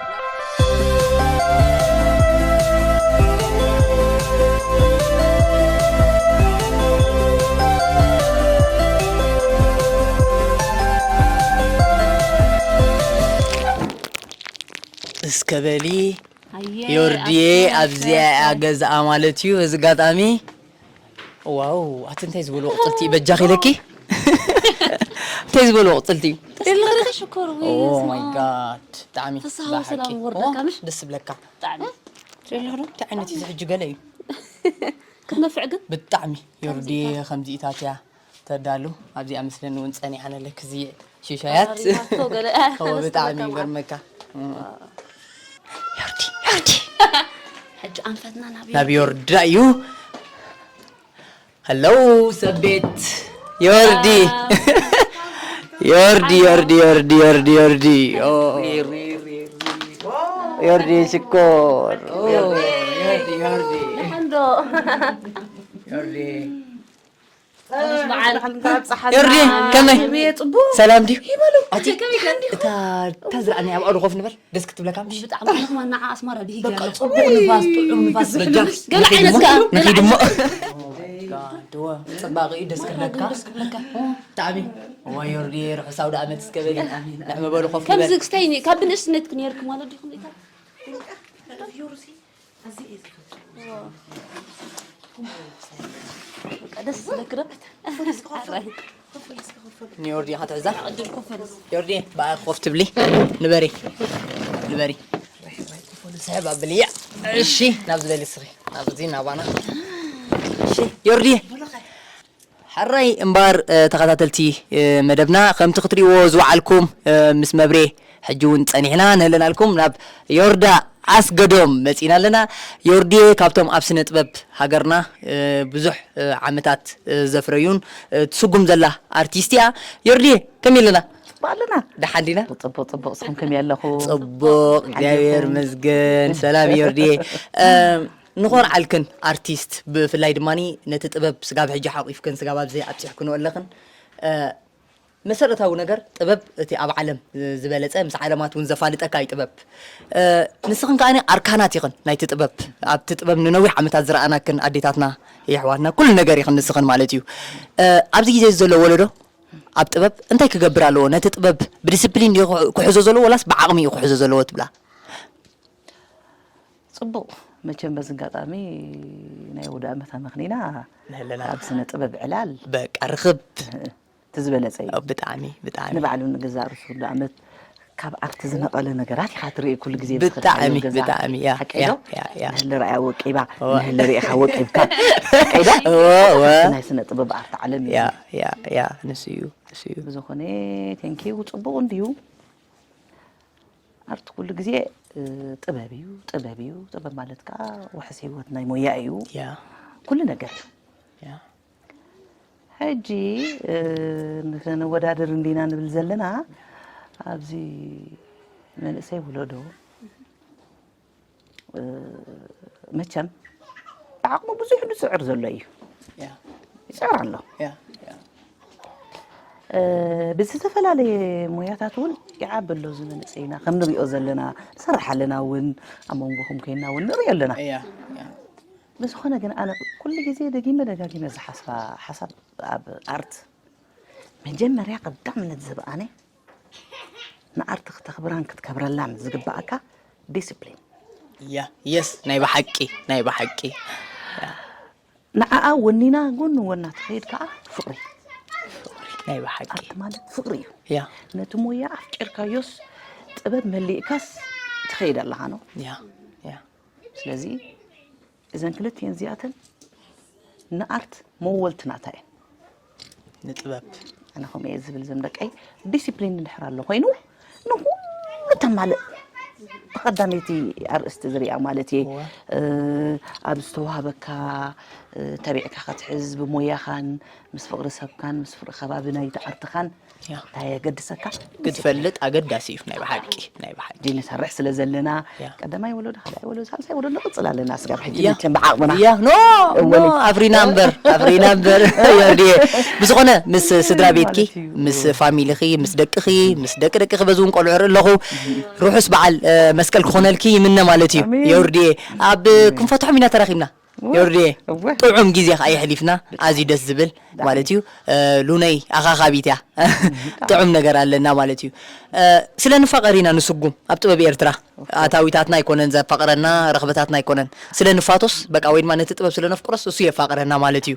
እስከ በሊ ኣየ፣ ዮርዲየ፣ ኣየ፣ ኣብዚኣ እያ ኣየ። ገዛኣ ማለት እዩ። በዚ ኣጋጣሚ ዋው፣ ኣቲ እንታይ ዝበሉ ቅጽልቲ እዩ በጃኺ ኢለኪ? እንታይ ዝበሉ ቅጽልቲ እዩ? ተስፋ ሽኮር ወይ ኦ ስማ። ማይ ጋድ፣ ብጣዕሚ ፍስሃ ብሓቂ። ሰላም ወርደካ ኦ፣ ምሽ? ደስ ዝብለካ። ብጣዕሚ። እንታይ ዓይነት እዩ እዚ ሕጂ ገለ እዩ? ክነፍዕ ግን? ብጣዕሚ ዮርዲ ከምዚኢታት እያ ተዳሉ። ኣብዚኣ ምስለኒ እውን ጸኒሓ ነለክ እዚ ሽሻያት። ተራሪማቶ ገለ። ኦ፣ ደስ ብጣዕሚ ዝብለካ ይገርመካ። ዮርዲ፣ ዮርዲ። ሕጂ ኣንፈትና ናብ ናብ ዮርዲ። ዮርዳ እዩ። ሄሎ ሰብ ቤት ዮርዲ። ዮርዲ፣ ዮርዲ፣ ዮርዲ፣ ዮርዲ፣ ዮርዲ። ኦ። ዮርዲ ሽኮር። ኦ፣ ዮርዲ፣ ዮርዲ። ደሓን ዶ? ዮርዲ። ዮርዲ፣ ከመይ? ሰላም ድዩ? ኣቲ፣ እታ፣ እታ ዝረኣኒ ኣብኣ ዶ ኮፍ ንበል? ደስ ክትብለካ ምሽ? ብጣዕሚ ንኽማ ንዓ ኣስመራ ድሂግ በቃ ያለ። ጽቡቕ ንፋስ፣ ጥዑም ንፋስ በጃ። ገለ ዓይነት ከኣ፣ ገለ ንኺድ እሞ። ዓይነት። ኦ ማይ ጋድ፣ ዋ፣ ጽባቐ እዩ ደስ ክብለካ። ደስ ክብለካ። ብጣዕሚ። እዋ ዮርዲ፣ ርሑስ ኣውደ ዓመት እስከ በሊ። ኣሜን፣ ኣሜን። ንዕመ በሉ ኮፍ ከምዚ ንበል። ክስተይኒ፣ ካብ ብንእሽነትኪ ነይርኪ ማለት ዲኹም ኢታ? በቃ ደስ ዝብለኪ ዶ? ንዮርዲ ኢኻ ትሕዛ? ዮርዲ፣ ብኣ ኮፍ ትብሊ። ንበሪ። ንበሪ። ስሕብ ኣብልያ። እሺ፣ ናብ ዝበሊ ስሪ። ናብዚ፣ ናባና። እሺ፣ ዮርዲ። ሕራይ እምበኣር፣ እ፣ ተኸታተልቲ፣ እ፣ መደብና፣ ከምቲ ክትሪእዎ ዝወዓልኩም፣ እ፣ ምስ መብሬ ሕጂ እውን ጸኒሕና ንህለናልኩም። ናብ ዮርዳ ኣስገዶም መጺና ኣለና። ዮርዲየ ካብቶም ኣብ ስነ ጥበብ ሃገርና ብዙሕ ዓመታት ዘፍረዩን ትስጉም ዘላ ኣርቲስት እያ። ዮርዲየ ከመይ ኣለና? ኣለና። ደሓን ዲና? ጽቡቕ ጽቡቕ፣ ንስኹም ከመይ ኣለኹም? ጽቡቕ፣ እግዚኣብሔር ይመስገን። ሰላም ዮርዲየ። ንኾርዓልክን ኣርቲስት፣ ብፍላይ ድማ ነቲ ጥበብ ስጋብ ሕጂ ሓቂፍክን ስጋብ ኣብዚ ኣብፂሕክንኦ ኣለኽን። መሰረታዊ ነገር ጥበብ እቲ ኣብ ዓለም ዝበለጸ ምስ ዓለማት እውን ዘፋልጠካ እዩ ጥበብ። ንስኽን ከኣ ኣርካናት ኢኽን ናይቲ ጥበብ። ኣብቲ ጥበብ ንነዊሕ ዓመታት ዝረኣናክን ኣዴታትና የሕዋትና ኩሉ ነገር ኢኽን ንስኽን ማለት እዩ። ኣብዚ ግዜ ዘሎ ወለዶ ኣብ ጥበብ እንታይ ክገብር ኣለዎ? ነቲ ጥበብ ብዲስፕሊን ድዩ ክሕዞ ዘለዎ ወላስ ብዓቕሚ እዩ ክሕዞ ዘለዎ ትብላ? ጽቡቕ። መቸም በዚ ኣጋጣሚ ናይ ወደ ዓመት ኣመኽኒና ንህለና ካብ ስነ ጥበብ ዕላል በቃ ርኽብ እቲ ዝበለጸ እዩ። ብጣዕሚ ብጣዕሚ ንባዕሉ ንገዛእ ርእሱ ወደ ዓመት ካብ ኣርቲ ዝነቐለ ነገራት ኢኻ ትርኢ ኩሉ ግዜ። ብጣዕሚ ብጣዕሚ ያ ያ ያ ያ ንህሊ ርኣያ ወቂባ ንህሊ ርኢኻ ወቂብካ ቀይዳ ናይ ስነ ጥበብ ኣርቲ ዓለም እዩ። ያ ያ ያ ንሱ እዩ ንሱ እዩ። ብዝኾነ ቴንኪዩ ጽቡቕ እንድዩ። ኣርት ኩሉ ግዜ ጥበብ እዩ ጥበብ እዩ። ጥበብ ማለት ከዓ ውሕስ ህይወት ናይ ሞያ እዩ። ኩሉ ነገር እዩ። ሕጂ ንከነወዳድር እንዲና ንብል ዘለና ኣብዚ መንእሰይ ወለዶ መቸም ብዓቕሙ ብዙሕ ዝፅዕር ዘሎ እዩ። ይፅዕር ኣሎ። ብዝተፈላለየ ሞያታት እውን ይዓቢ ኣሎ እዚ መንእሰይና ከም ንሪኦ ዘለና ንሰርሕ ኣለና እውን ኣብ መንጎኹም ኮይና እውን ንሪኦ ኣለና። ብዝኾነ ግን ኣነ ኩሉ ግዜ ደጊመ ደጋጊመ ዝሓስባ ሓሳብ ኣብ ኣርት መጀመርያ ቀዳምነት ዝብኣነ ንኣርቲ ክተኽብራን ክትከብረላን ዝግብኣካ ዲስፕሊን። ያ የስ ናይ ብሓቂ ናይ ብሓቂ ንዓኣ ወኒና ጎኒ ወና ትኸይድ ከዓ ፍቕሪ። ናይ ብሓቂ ኣርቲ ማለት ፍቕሪ እዩ። ያ ነቲ ሞያ ኣፍቂርካዮስ ጥበብ መሊእካስ ትኸይድ ኣለኻ ነው። ያ ያ ስለዚ እዘን ክልቲኤን እዚኣተን ንኣርት መወልቲ ናታ እየን። ንጥበብ ኣነ ከምኡ እየ ዝብል ዘም ደቀይ ዲሲፕሊን እንድሕር ኣሎ ኮይኑ ንኩሉ ተማልእ ብቀዳመይቲ ኣርእስቲ ዝሪኣ ማለት እየ ኣብ ዝተዋህበካ ተቢዕካ ክትሕዝ ብሞያኻን ምስ ፍቅሪ ሰብካን ምስ ፍቅሪ ከባቢ ናይቲ ዓርትኻን እንታይ የገድሰካ ክትፈልጥ ኣገዳሲ እዩ ናይ ብሓቂ ናይ ብሓቂ ድል ንሰርሕ ስለ ዘለና ቀዳማይ ወለዶ ካልኣይ ወለዶ ሳልሳይ ወለዶ ንቅፅል ኣለና ስጋብ ሕጂ መቸም ብዓቅምና ያ ኖ ኖ ኣፍሪና እምበር ኣፍሪና እምበር ዮርዲየ ብዝኾነ ምስ ስድራ ቤትኪ ምስ ፋሚሊኺ ምስ ደቅኺ ምስ ደቂ ደቅኺ በዚ እውን ቆልዑ ርኢ ኣለኹ ርሑስ በዓል መስቀል ክኾነልኪ ይምነ ማለት እዩ ዮርዲየ ኣብ ክንፈትሖም ኢና ተራኺብና ዮርዲየ ጥዑም ግዜ ከዓ የሕሊፍና ኣዝዩ ደስ ዝብል ማለት እዩ ሉነይ ኣኻኻቢት እያ ጥዑም ነገር ኣለና ማለት እዩ ስለ ንፋቀር ኢና ንስጉም ኣብ ጥበብ ኤርትራ ኣታዊታትና ኣይኮነን ዘፋቅረና ረኽበታትና ኣይኮነን ስለ ንፋቶስ በቃ ወይ ድማ ነቲ ጥበብ ስለ ነፍቅሮስ እሱ የፋቅረና ማለት እዩ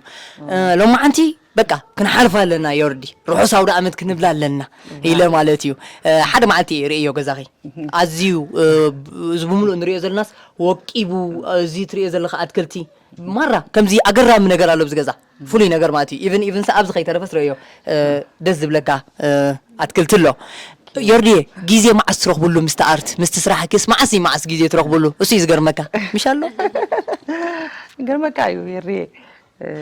ሎማዓንቲ በቃ ክንሓልፋ ኣለና ዮርዲ ርሑስ ኣውደ ኣመት ክንብላ ኣለና ኢለ ማለት እዩ ሓደ መዓልቲ ርእዮ ገዛኺ ኣዝዩ እዚ ብምሉእ ንሪኦ ዘለናስ ወቂቡ እዚ ትሪኦ ዘለካ ኣትክልቲ ማራ ከምዚ ኣገራሚ ነገር ኣሎ ኣብዚ ገዛ ፍሉይ ነገር ማለት እዩ ኢቭን ኢቭን ኣብዚ ከይተረፈስ ርእዮ ደስ ዝብለካ ኣትክልቲ ኣሎ ዮርዲየ ግዜ መዓስ ትረኽብሉ ምስቲ ኣርት ምስቲ ስራሕኪስ መዓስ እዩ መዓስ ግዜ ትረኽብሉ እሱ እዩ ዝገርመካ ምሽ ኣሎ ገርመካ እዩ ዮርዲየ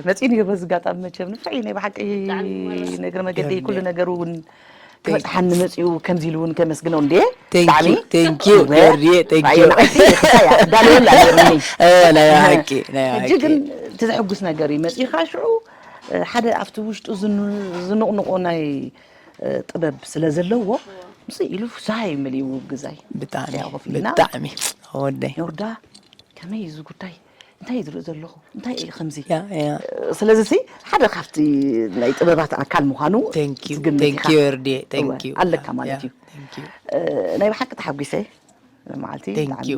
መፂኡ ነይሩ በዚ ኣጋጣሚ መቸም ንፍዕ ናይ ብሓቂ ነገር መገዲ ኩሉ ነገር እውን ክበፅሓኒ መፂኡ ከምዚ ኢሉ እውን ከመስግነው እንዴ ብጣዕሚ ቴንኪዩ ዮርዲየ ቴንኪዩ ዳልዮላ ነርኒ ናይ ሓቂ ናይ ሕጂ ግን እቲ ዘሕጉስ ነገር እዩ መፂእካ ሽዑ ሓደ ኣብቲ ውሽጡ ዝንቕንቆ ናይ ጥበብ ስለ ዘለዎ ምስ ኢሉ ፍስሃ እዩ መሊኡ ግዛይ ብጣዕሚ ብጣዕሚ ወደይ ዮርዳ ከመይ እዚ ጉዳይ እንታይ ዝርኢ ዘለኹ እንታይ እዩ ከምዚ ስለዚ ሲ ሓደ ካብቲ ናይ ጥበባት ኣካል ምዃኑ ርድ ኣለካ ማለት እዩ ናይ ብሓቂ ተሓጒሰ መዓልቲ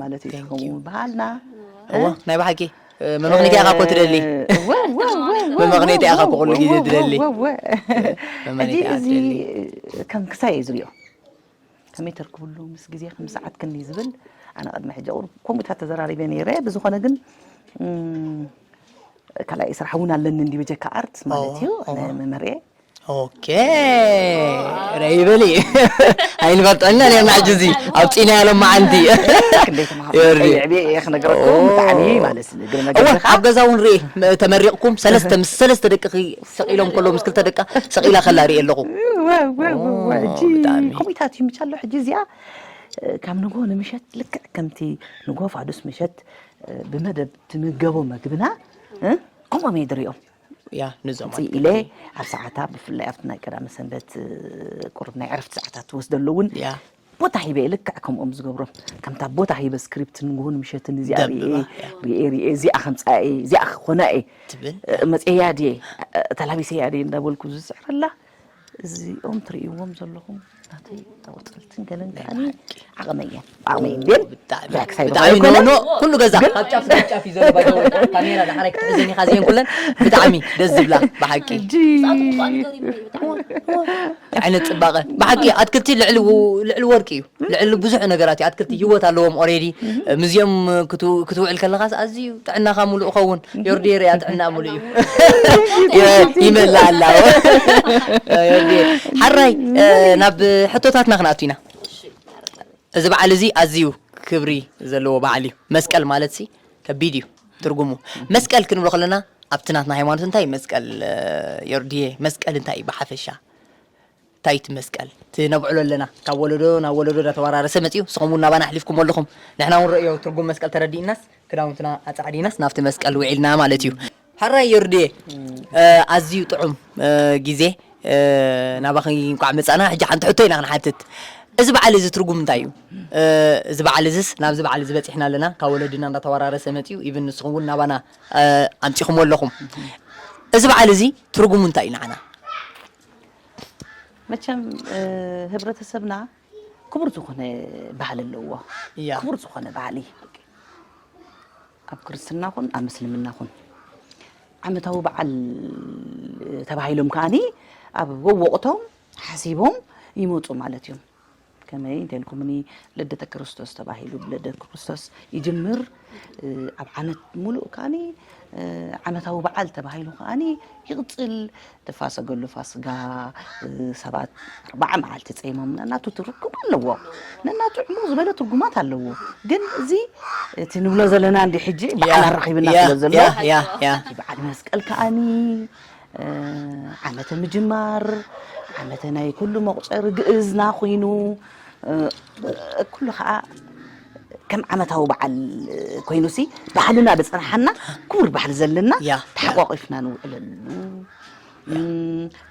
ማለት እዩ ትኸውን በሃልና ናይ ብሓቂ መመኽኒት ኢኻ እኮ ትደሊ መመኽኒት ኢኻ እኮ ኩሉ ግዜ ትደሊ እዚ ከም ክሳይ እዩ ዝሪኦ ከመይ ተርክብሉ ምስ ግዜ ከም ሰዓት ክኒ ዝብል ኣነ ቅድሚ ሕጂ ቁሩብ ከምኡታት ተዘራሪበ ነይረ ብዝኾነ ግን ካልኣይ ስራሕ እውን ኣለኒ እንዲ ብጀካ ኣርት ማለት እዩ መመርኤ ኦኬ። ረይ በሊ። ኣይንፈልጠና ነርና ሕጂ እዚ ኣውፂእናዮ ሎም መዓንቲ። ክንደይ ተምሃሮ የዕብየ እየ ክነግረኩም። ብጣዕሚ ማለት እግሪ እወ መገድካ ኣብ ገዛ እውን ርኤ ተመሪቕኩም ሰለስተ ምስ ሰለስተ ደቅኺ ሰቒሎም ከለዉ ምስ ክልተ ደቃ ሰቒላ ከላ ርኤ ኣለኹ። ከምኡታት እዩ ምቻ ኣሎ። ሕጂ እዚኣ ካብ ንግሆ ንምሸት ልክዕ ከምቲ ንግሆ ፋዱስ ምሸት ብመደብ ትምገቦ መግብና ከምኦም እየ ድሪኦም። ያ ንዞም ውፅእ ኢለ ኣብ ሰዓታ ብፍላይ ኣብቲ ናይ ቀዳመ ሰንበት ቁሩብ ናይ ዕረፍቲ ሰዓታት ትወስደሉ እውን ያ ቦታ ሂበ እየ ልክዕ ከምኦም ዝገብሮም። ከምታ ቦታ ሂበ ስክሪፕት ንግሆን ምሸትን እዚኣ ሪኤ ደብባ፣ ያ። ሪኤ ሪኤ እዚኣ ከምፃ እየ እዚኣ ክኾና እየ ትብል መፅያ ድየ ተላቢሰያ ድየ እንዳበልኩ ዝስዕረላ እዚኦም ትርእይዎም ዘለኹም ናተይ ኣቁፅልትን ገለን ከዓኒ ዓቕመይ እየን ዓቕመይ እየን ግን ብጣዕሚ ብሕክሳይ ብጣዕሚ ዝኾነ ኖ ኖ ኩሉ ገዛ ካብ ጫፍ ናብ ጫፍ እዩ ዘሎ ባይዘወይ ካሜራ ዳሕራይ ክትሕዘን ኢኻ እዚአን ኩለን ብጣዕሚ ደስ ዝብላ ብሓቂ ዓይነት ፅባቐ ብሓቂ ኣትክልቲ ልዕሊ ው- ልዕሊ ወርቂ እዩ ልዕሊ ብዙሕ ነገራት እዩ ኣትክልቲ ህይወት ኣለዎም ኦሬዲ ምስዚኦም ክት- ክትውዕል ከለኻስ ኣዝዩ ጥዕናኻ ሙሉእ ኸውን ዮርዲ ሪያ ጥዕና ሙሉእ እዩ ይመላ ኣላ ዮርዲ ሓራይ ናብ ሕቶታትና ክንኣቱ ኢና እዚ በዓል እዚ ኣዝዩ ክብሪ ዘለዎ በዓል እዩ መስቀል ማለት ሲ ከቢድ እዩ ትርጉሙ መስቀል ክንብሎ ከለና ኣብቲ ናትና ሃይማኖት እንታይ እዩ መስቀል ዮርድየ መስቀል እንታይ እዩ ብሓፈሻ እንታይ እቲ መስቀል እቲ ነብዕሎ ኣለና ካብ ወለዶ ናብ ወለዶ እንዳተወራረሰ መፅኡ ንስኹም እውን ናባና ኣሕሊፍኩም ኣለኹም ንሕና እውን ረእዮ ትርጉም መስቀል ተረዲእናስ ክዳውንትና ኣፃዕዲናስ ናብቲ መስቀል ውዒልና ማለት እዩ ሓራይ ዮርድየ ኣዝዩ ጥዑም ግዜ ናባኺ እንቋዕ መፃና ሕጂ ሓንቲ ሕቶ ኢና ክንሓትት እዚ በዓል እዚ ትርጉም እንታይ እዩ እዚ በዓል እዚስ ናብዚ በዓል እዚ በፂሕና ኣለና ካብ ወለድና እንዳተወራረሰ መፅኡ ኢብን ንስኹም እውን ናባና ኣምፂኹም ኣለኹም እዚ በዓል እዚ ትርጉሙ እንታይ እዩ ንዓና መቸም ህብረተሰብና ክቡር ዝኾነ ባህሊ ኣለዎ እያ ክቡር ዝኾነ ባህሊ ኣብ ክርስትና ኹን ኣብ ምስልምና ኹን ዓመታዊ በዓል ተባሂሎም ከዓኒ ኣብ ወወቕቶም ሓሲቦም ይመፁ ማለት እዮም ከመይ እንተልኩምኒ ልደተ ክርስቶስ ተባሂሉ ብልደተ ክርስቶስ ይጅምር ኣብ ዓመት ሙሉእ ከዓኒ ዓመታዊ በዓል ተባሂሉ ከዓኒ ይቕፅል ተፋሰገሉ ፋስጋ ሰባት ኣርባዓ መዓልቲ ፀይሞም ነናቱ ትርጉም ኣለዎ ነናቱ ዕሙቕ ዝበለ ትርጉማት ኣለዎ ግን እዚ እቲ ንብሎ ዘለና እንዲ ሕጂ በዓል ኣራኺብና ስለ ዘሎ በዓል መስቀል ከዓኒ ዓመተ ምጅማር ዓመተ ናይ ኩሉ መቑፀሪ ግእዝና ኮይኑ ኩሉ ከዓ ከም ዓመታዊ በዓል ኮይኑሲ ባህልና ዝፀንሓና ክቡር ባህሊ ዘለና ተሓቋቂፍና ንውዕለሉ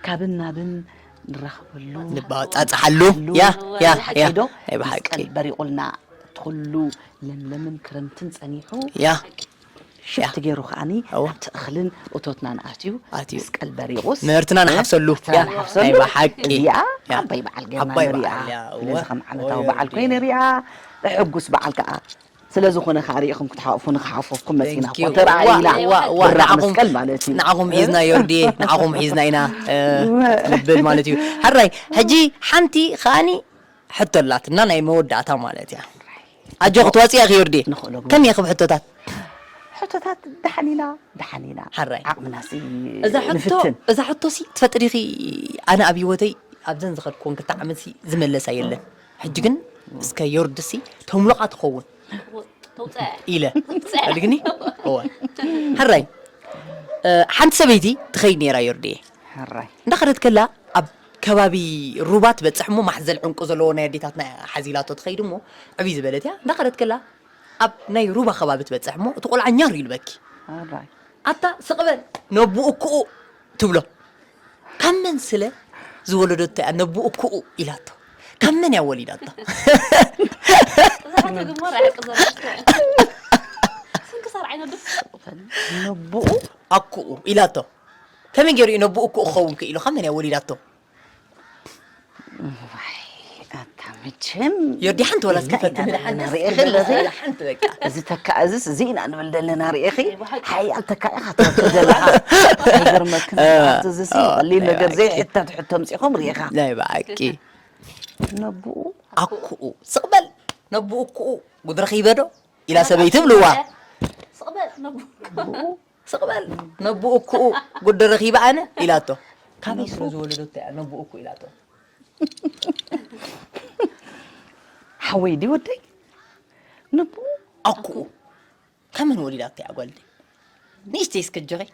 ካብን ናብን ንራኸበሉ ንባፃፅሓሉ ያ ያ ያ ናይ ብሓቂ በሪቑልና ትኹሉ ለምለምን ክረምትን ፀኒሑ ያ ሽፍቲ ገይሩ ከዓኒ ኣብቲ እኽልን እቶትናን ኣትዩ ኣትዩ። መስቀል በሪቑስ ምህርትና ንሓፍሰሉ ምህርትና ንሓፍሰሉ። ናይ ብሓቂ እዚኣ ያ። ዓባይ በዓል ጌርና ዓባይ ንሪኣ በዓል እያ፣ እወ። ስለዚ ከም ዓመታዊ እወ፣ በዓል እወ። ኮይነ ሪኣ ሕጉስ በዓል ከዓ ስለ ዝኾነ ከዓ ሪኢኹም ክትሓቑፉ ንክሓፍወኩም መፂና Thank you። ተራእይና እዋ፣ እዋ፣ ብራቕ ንዓኹም- መስቀል ማለት እዩ ንዓኹም ሒዝና ዮርድየ ንዓኹም ሒዝና ኢና እ፣ ንብል ማለት እዩ ሕራይ ሕጂ ሓንቲ ከዓኒ ሕቶ ኣላትና ናይ መወዳእታ ማለት እያ ኣጆ ክትወፅእ እያ ክዮርድየ ንኽእሎ ግበሩ። ከመይ ኢኺ ብሕቶታት ሕቶታት ደሓን ኢና ደሓን ኢና ሓራይ። ዓቕምና ሲ እዛ ሕቶ ንፍትን እዛ ሕቶ ሲ ትፈጥር ኢኺ ኣነ ኣብ ህይወተይ ኣብዘን ዝኸድኩወን ክልተ ዓመት ሲ ዝመለሳ የለን ሕጂ ግን እስከ ዮርድ ሲ ተምሉቓ ትኸውን ተውፅአ ኢለ ኣድግኒ እወ ሕራይ እ፣ ሓንቲ ሰበይቲ ትኸይድ ነይራ ዮርድየ ሕራይ እንዳኸደት ከላ ኣብ ከባቢ ሩባ ትበፅሕ እሞ ማሕዘል ዕንቁ ዘለዎ ናይ ኣዴታትና ሓዚላቶ ትኸይድ እሞ ዕብይ ዝበለት እያ እንዳኸደት ከላ ኣብ ናይ ሩባ ከባቢ ትበፅሕ እሞ እቲ ቆልዓ ኛር ይልበኪ ሕራይ ኣታ ስቕበል ነብኡ ክኡ ትብሎ ካብ መን ስለ ዝወለደቶ እያ ነብኡ ክኡ ኢላቶ ካብ መን እያ ወሊዳቶ እዛ ሕቶ ግን ሞራ ሕቂ ዘለቶ ስንክሳር ዓይነት ዶ ነብኡ ኣክኡ ኢላቶ ከመይ ገይሩ እዩ ነብኡ ክኡ ክኸውን ክኢሉ ካብ መን እያ ወሊዳቶ ኣታ መቸም ዮርዲ ሓንቲ ወላ እስኪ ኢልና ፈትኒ ኢና ሓንቲ ንርኢ እስኪ ከለኺ መልስላ ሓንቲ በቃ እዚ ተካ እዚስ እዚ ኢና ንብል ዘለና ርኢኺ ሓያል ተካ ኢኻ ትረክብ ዘለኻ ኣይገርመክን ኣብቲ እዚ ሲ ቀሊል ነገር ዘይሕተት ሕቶ ምፂኹም ርኢኻ ናይ ብሓቂ ነብኡ ኣክኡ ስቕበል ነብኡ ክኡ ጉድ ረኺበ ዶ ኢላ ሰበይቲ ብልዋ ስቕበል ነቡ ስቕበል ነብኡ ክኡ ጉድ ረኺበ ኣነ ኢላቶ ካበይ ስለ ዝወለደቶ እያ ነብኡ እኮ ኢላቶ። ሓወይ ድዩ ወደይ? ነብኡ ኣኩኡ ከመን ወሊዳቶ እያ ጓል ድዩ? ንእሽተይ እስከ ጆኸይ።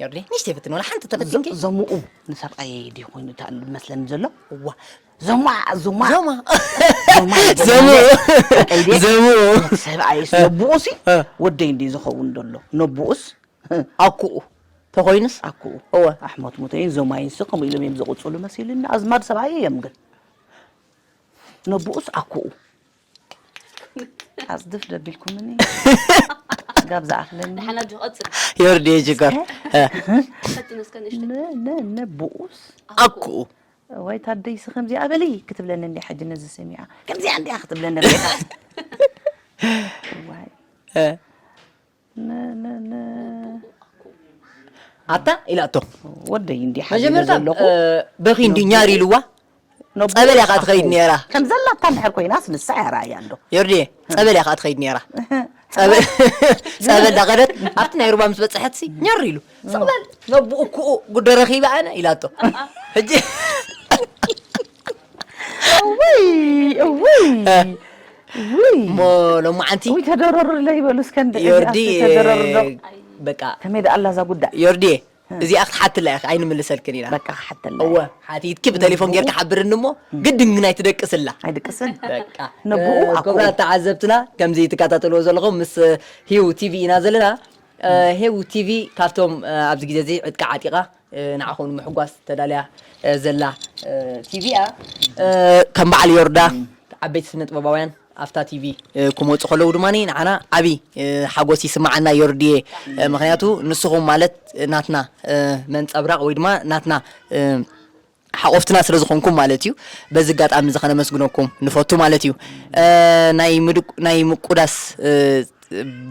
ዮርዲ ንእሽተይ ፈትን ወላ ሓንቲ ተፈቲንኪ? ዘምኡ ንሰብኣይ ድዩ ኮይኑ እታ መስለኒ ዘሎ? እዋ። ዘማ ዘማ ዘማ ዘምኡ። ዘምኡ። ሰብኣይስ ነብኡሲ ወደይ እንዲ ዝኸውን ዘሎ ነብኡስ ኣኩኡ ተኾይኑስ ኣኩኡ እወ። ኣሕሞት ሙተይን ዞማይንሲ ከምኡ ኢሎም እዮም ዝቕፅሉ መሲሉኒ። ኣዝማድ ሰብኣይ እዮም ግን ነብኡስ ኣኩኡ ኣፅድፍ ደቢልኩምኒ። ጋብ ዝኣኽለኒ። ደሓና ጆ ቀፅል። ዮርዲ ሽኮር። ነብኡስ ኣኩኡ ወይ ታደይሲ ከምዚኣ በሊ ክትብለኒ እንዲ ሕጂ ነዚ ሰሚዓ ከምዚኣ እንዲኣ ክትብለኒ ሪኢኻ። ዋይ ኣታ ኢላቶ። ወደይ እንዲ ሓዚነ መጀመርታ ዘለኹ በኺ እንዲ ኛር ኢልዋ። ጸበል እያ ከዓ ትኸይድ ነይራ። ከም ዘላታ እንድሕር ኮይናስ ንሳ እያ ረኣያ እንዶ። ዮርዲየ ጸበል እያ ከዓ ትኸይድ ነይራ። ጸበል ጸበል ዳኸደት ኣብቲ ናይ ሩባ ምስ በጽሐት ሲ ኛር ኢሉ ስቕበል ነብኡ ክኡ ጉዶ ረኺበ ኣነ ኢላቶ። ሕጂ እውይ እውይ እውይ እሞ ሎማዓንቲ እውይ ተደረሩለይ በሉ እስከ እንደ ዮርዲ ተደረሩ ዶ በቃ ከመይ ደኣ ኣላ እዛ ጉዳይ ዮርዲየ እዚኣ ክትሓትላ ኢኺ ኣይንምልሰልክን ኢና። በቃ ክሓተላ እወ ሓቲትኪ ብቴሌፎን ጌርኪ ሓብርኒ እሞ ግድን ግን ኣይትደቅስላ። ኣይድቅስን። በቃ ንብኡ ኣኮ ክቡራት ተዓዘብትና ከምዚ ትከታተልዎ ዘለኹም ምስ ሂው ቲቪ ኢና ዘለና። ሂው ቲቪ ካብቶም ኣብዚ ግዜ እዚ ዕጥቃ ዓጢቓ ንዓኹም ንምሕጓስ ተዳልያ ዘላ ቲቪ እያ። ከም በዓል ዮርዳ ዓበይቲ ስነ ጥበባውያን ኣብታ ቲቪ ክመፁ ከለዉ ድማ ንዓና ዓብዪ ሓጎስ ይስማዓና ዮርድየ። ምክንያቱ ንስኹም ማለት ናትና መንፀብራቕ ወይ ድማ ናትና ሓቆፍትና ስለ ዝኾንኩም ማለት እዩ። በዚ ኣጋጣሚ እዚ ከነመስግነኩም ንፈቱ ማለት እዩ። ናይ ምድቁ ናይ ምቁዳስ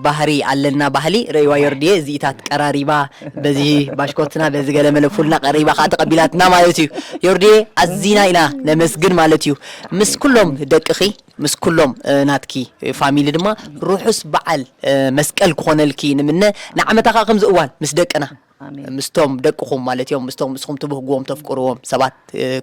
ባህሪ ኣለና ባህሊ ረይዋ ዮርድየ እዚኢታት ቀራሪባ በዚ ባሽኮትና በዚ ገለመለ ፉልና ቀሪባ ከዓ ተቐቢላትና ማለት እዩ። ዮርድየ ኣዚና ኢና ነመስግን ማለት እዩ። ምስ ኩሎም ደቅኺ ምስ ኩሎም ናትኪ ፋሚሊ ድማ ርሑስ በዓል መስቀል ክኾነልኪ ንምነ። ንዓመታ ከዓ ከምዚ እዋን ምስ ደቅና ምስቶም ደቅኹም ማለት እዮም ምስቶም ንስኹም ትብህግዎም ተፍቅርዎም ሰባት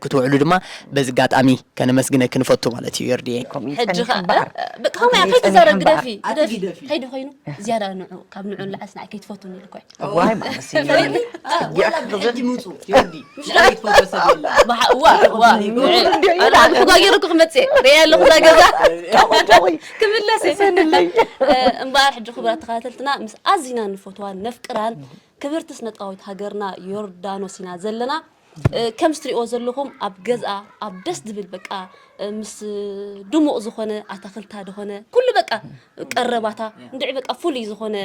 ክትውዕሉ ድማ በዚ ኣጋጣሚ ከነመስግነኪ ንፈቱ ማለት እዩ። ዮርድየ ከምኡ እዩ ሕጂ ጸኒሑ ኸ እምበኣር በቃ ኸማያ ከምኡ እዩ ጸኒሑ ከይትዛረብ እምበኣር ግደፊ ግደፊ ኣትጊ ደፊ እንታይ ዶ ኮይኑ ዝያዳ ንዑ ካብ ንዑ ንላዕስ ንዓይ ከይትፈቱኒ ኢሉ እኮ እዩ ዋይ ማለሲ ፈሪኒ ጌርካ ወላ ብሕጂ ምፁ ዮርዲ ንዓይ ትፈትዎ ሰብ የላ ባሓ እዋ እዋ እንዲዮ ኣነ ይላል። ሕጓ ገይሩ እኮ ክመፅእ ሪኣ ኣለኹ እዛ ገዛ ጫቆይ ጫቆይ ክምለስ እየ ሰንለይ እምበኣር ሕጂ ክቡራት ተኸታተልትና ምስ ኣዚና ንፈትዋን ነፍቅራን ክብርቲ ስነጥበባዊት ሃገርና ዮርዳኖስ ኢና ዘለና። ከምዚ ትሪእዎ ዘለኹም ኣብ ገዝኣ ኣብ ደስ ዝብል በቃ ምስ ድሙቕ ዝኾነ ኣታኽልታ ዝኾነ ኩሉ በቃ ቀረባታ እንድዒ በቃ ፍሉይ ዝኾነ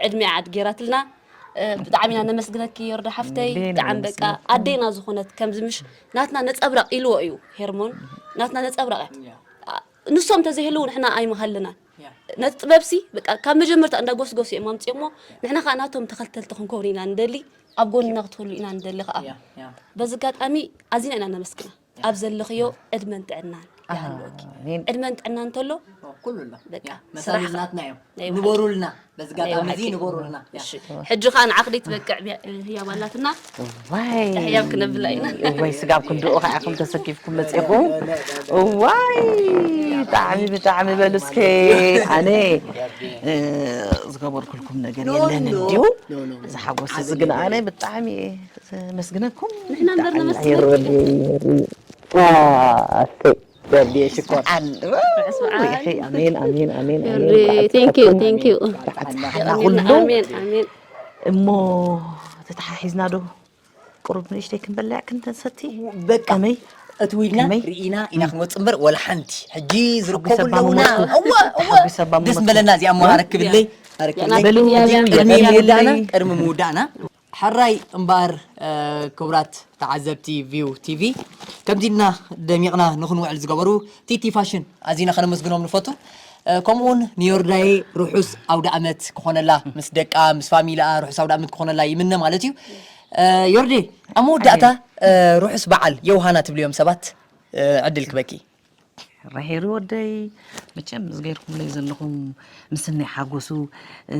ዕድሚኣ ዓድ ገይራትልና። ብጣዕሚ ኢና ነመስግነኪ ዮርዳ ሓፍተይ። ብጣዕሚ በቃ ኣዴና ዝኾነት ከምዚ ምሽ ናትና ነፀብራቕ ኢልዎ እዩ ሄርሞን። ናትና ነፀብራቕ እያ። ንሶም እንተዘይህልው ንሕና ኣይምሃለናን። ነቲ ጥበብሲ በቃ ካብ መጀመርታ እንዳጎስጎሱ እዮም ኣምፅኦሞ። ንሕና ከዓ ናቶም ተኸተልቲ ክንከውን ኢና ንደሊ፣ ኣብ ጎንና ክትህሉ ኢና ንደሊ ከዓ። በዚ ኣጋጣሚ ኣዚና ኢና ነመስግና። ኣብ ዘለኽዮ ዕድመን ጥዕናን ይሃልወኪ። ኣሜን። ዕድመን ጥዕናን እንተሎ ኩሉ ኣሎ። በቃ መሳርሒ ናትና እዮም። ንበሩልና በዚ ኣጋጣሚ እዚ ንበሩልና። እሺ፣ ሕጂ ከዓ ንዓኽ ደይ ትበቅዕ ህያብ ኣላትና። ዋይ ህያብ ክነብላ ኢና። እዋይ ስጋብ ክንድኡ ከዓ ኢኹም ተሰኪፍኩም መፂኹም። እዋይ ብጣዕሚ ብጣዕሚ በሉ እስከ ኣነ ዝገበርኩልኩም ነገር የለን እንዲሁ እዚ ሓጎስ እዚ ግን ኣነ ብጣዕሚ ዘመስግነኩም ንሕና እምበር ነመስግነኩም። ዮርዲ ሽኮር። ኣሜን ኣሜን ኣሜን ቴንክ ዩ ቴንክ ዩ። ኣሜን ኣሜን። እሞ ተተሓሒዝና ዶ ቁሩብ ንእሽተይ ክንበልዕ ክንተንሰቲ በቃ ከመይ እቲ ዊድና ርኢና ኢና ክንወፅእ እምበር ወላ ሓንቲ ሕጂ ዝርከቡ ኣለውና። እወ እወ ደስ በለና። እዚኣ እሞ ኣረክብለይ ኣረክብለይ ቅድሚ ምውዳእና ቅድሚ ምውዳእና ሕራይ እምበኣር ክቡራት ተዓዘብቲ ቪው ቲቪ ከምዚ ኢልና ደሚቕና ንኽንውዕል ዝገበሩ ቲቲ ፋሽን ኣዚና ከነመስግኖም ንፈቱ። ከምኡውን ንዮርዳይ ርሑስ ኣውደ ኣመት ክኾነላ ምስ ደቃ ምስ ፋሚላኣ ርሑስ ኣውደ ኣመት ክኾነላ ይምነ ማለት እዩ። ዮርዴ ኣብ መወዳእታ ርሑስ በዓል ዮውሃና ትብልዮም ሰባት ዕድል ክበኪ። ራሄሪ ወደይ፣ መቸም ምስ ገይርኩምለይ ዘለኹም ምስናይ ሓጎሱ፣ እ፣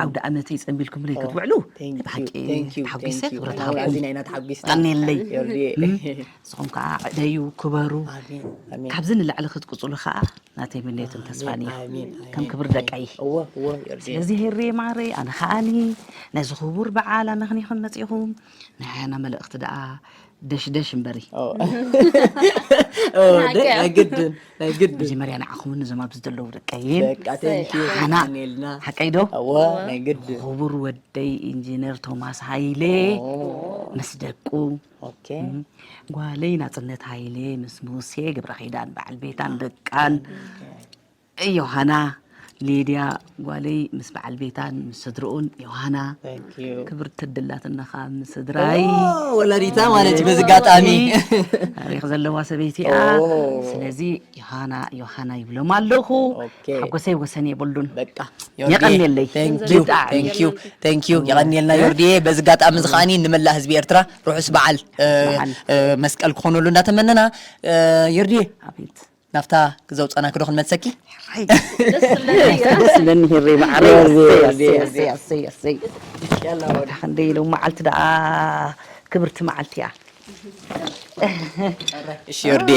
ኣውደ ዓመት ይጸንቢልኩምለይ ክትውዕሉ፣ Thank you, ብሓቂ thank you, ተሓጒሰ thank you። ክብረት ኣነ ሃብኩም። ኣዚና ኢና ተሓጒስና። ቀንየለይ። ዮርዲ። ንስኹም ከዓ ዕደዩ፣ ክበሩ። ኣሜን፣ ኣሜን። ካብዚ ንላዕሊ ክትቅጽሉ ከዓ ናተይ ምንየትን ተስፋን እዩ። ኣሜን፣ ከም ኣሜን፣ ክብሪ ኣሜን። ደቀይ። እወ፣ እወ፣ ዮርዲ። ስለዚ ሄሬ ማረይ፣ ኣነ ከዓኒ ነዚ ክቡር በዓል ኣመኽኒኹም መጺኹም፣ ናይ ሓያና መልእኽቲ ደኣ ደሽደሽ እምበሪ። ኦ። ኦ፣ ደ-፣ ናይ ግድን፣ ናይ ግድን። መጀመርያ ንዓኹምን እዞም ኣብዚ ዘለዉ ደቀይን በቃ፣ thank you። ሓና ቀንየልና። ሓቀይ ዶ? እወ፣ ናይ ግድን። ክቡር ወደይ ኢንጂነር ቶማስ ሃይለ ምስ ደቁ፣ ኦኬ። ጓለይ ናጽነት ሃይለ ምስ ሙሴ ገብረ ኪዳን በዓል ቤታን ደቃን፣ ዮሃና ሊድያ ጓለይ ምስ በዓል ቤታን ምስ ስድርኡን፣ ዮሃና Thank you። ክብርቲ ድላትና ከዓ ምስ ስድራይ ኦ፣ ወላዲታ ማለት እዩ በዚ ኣጋጣሚ። ታሪክ ዘለዋ ሰበይቲ እያ። ኦ። ስለዚ ዮሃና ዮሃና ይብሎም ኣለኹ። ኦኬ። ሓጎሰይ ወሰን የብሉን። በቃ የቐንየለይ። Thank you፣ ብጣዕሚ። thank you፣ thank you። የቐንየልና ዮርዲየ። በዚ ኣጋጣሚ እዚ ከዓኒ ንመላእ ህዝቢ ኤርትራ ርሑስ በዓል፣ እ፣ በዓል። እ፣ መስቀል ክኾነሉ እንዳተመነና፣ እ፣ ዮርዲየ ኣቤት ናብታ ዘውፃና ክዶ ክንመልሰኪ? ደስ ይብለኒ ሄሬ ማዕረይ። ዮርዲ፣ ኣሰይ፣ ዮርዲ፣ ኣሰይ፣ ኣሰይ፣ ኣሰይ። ደሓን ደይ ሎም መዓልቲ ደኣ ክብርቲ መዓልቲ እያ። እሺ ዮርዲ።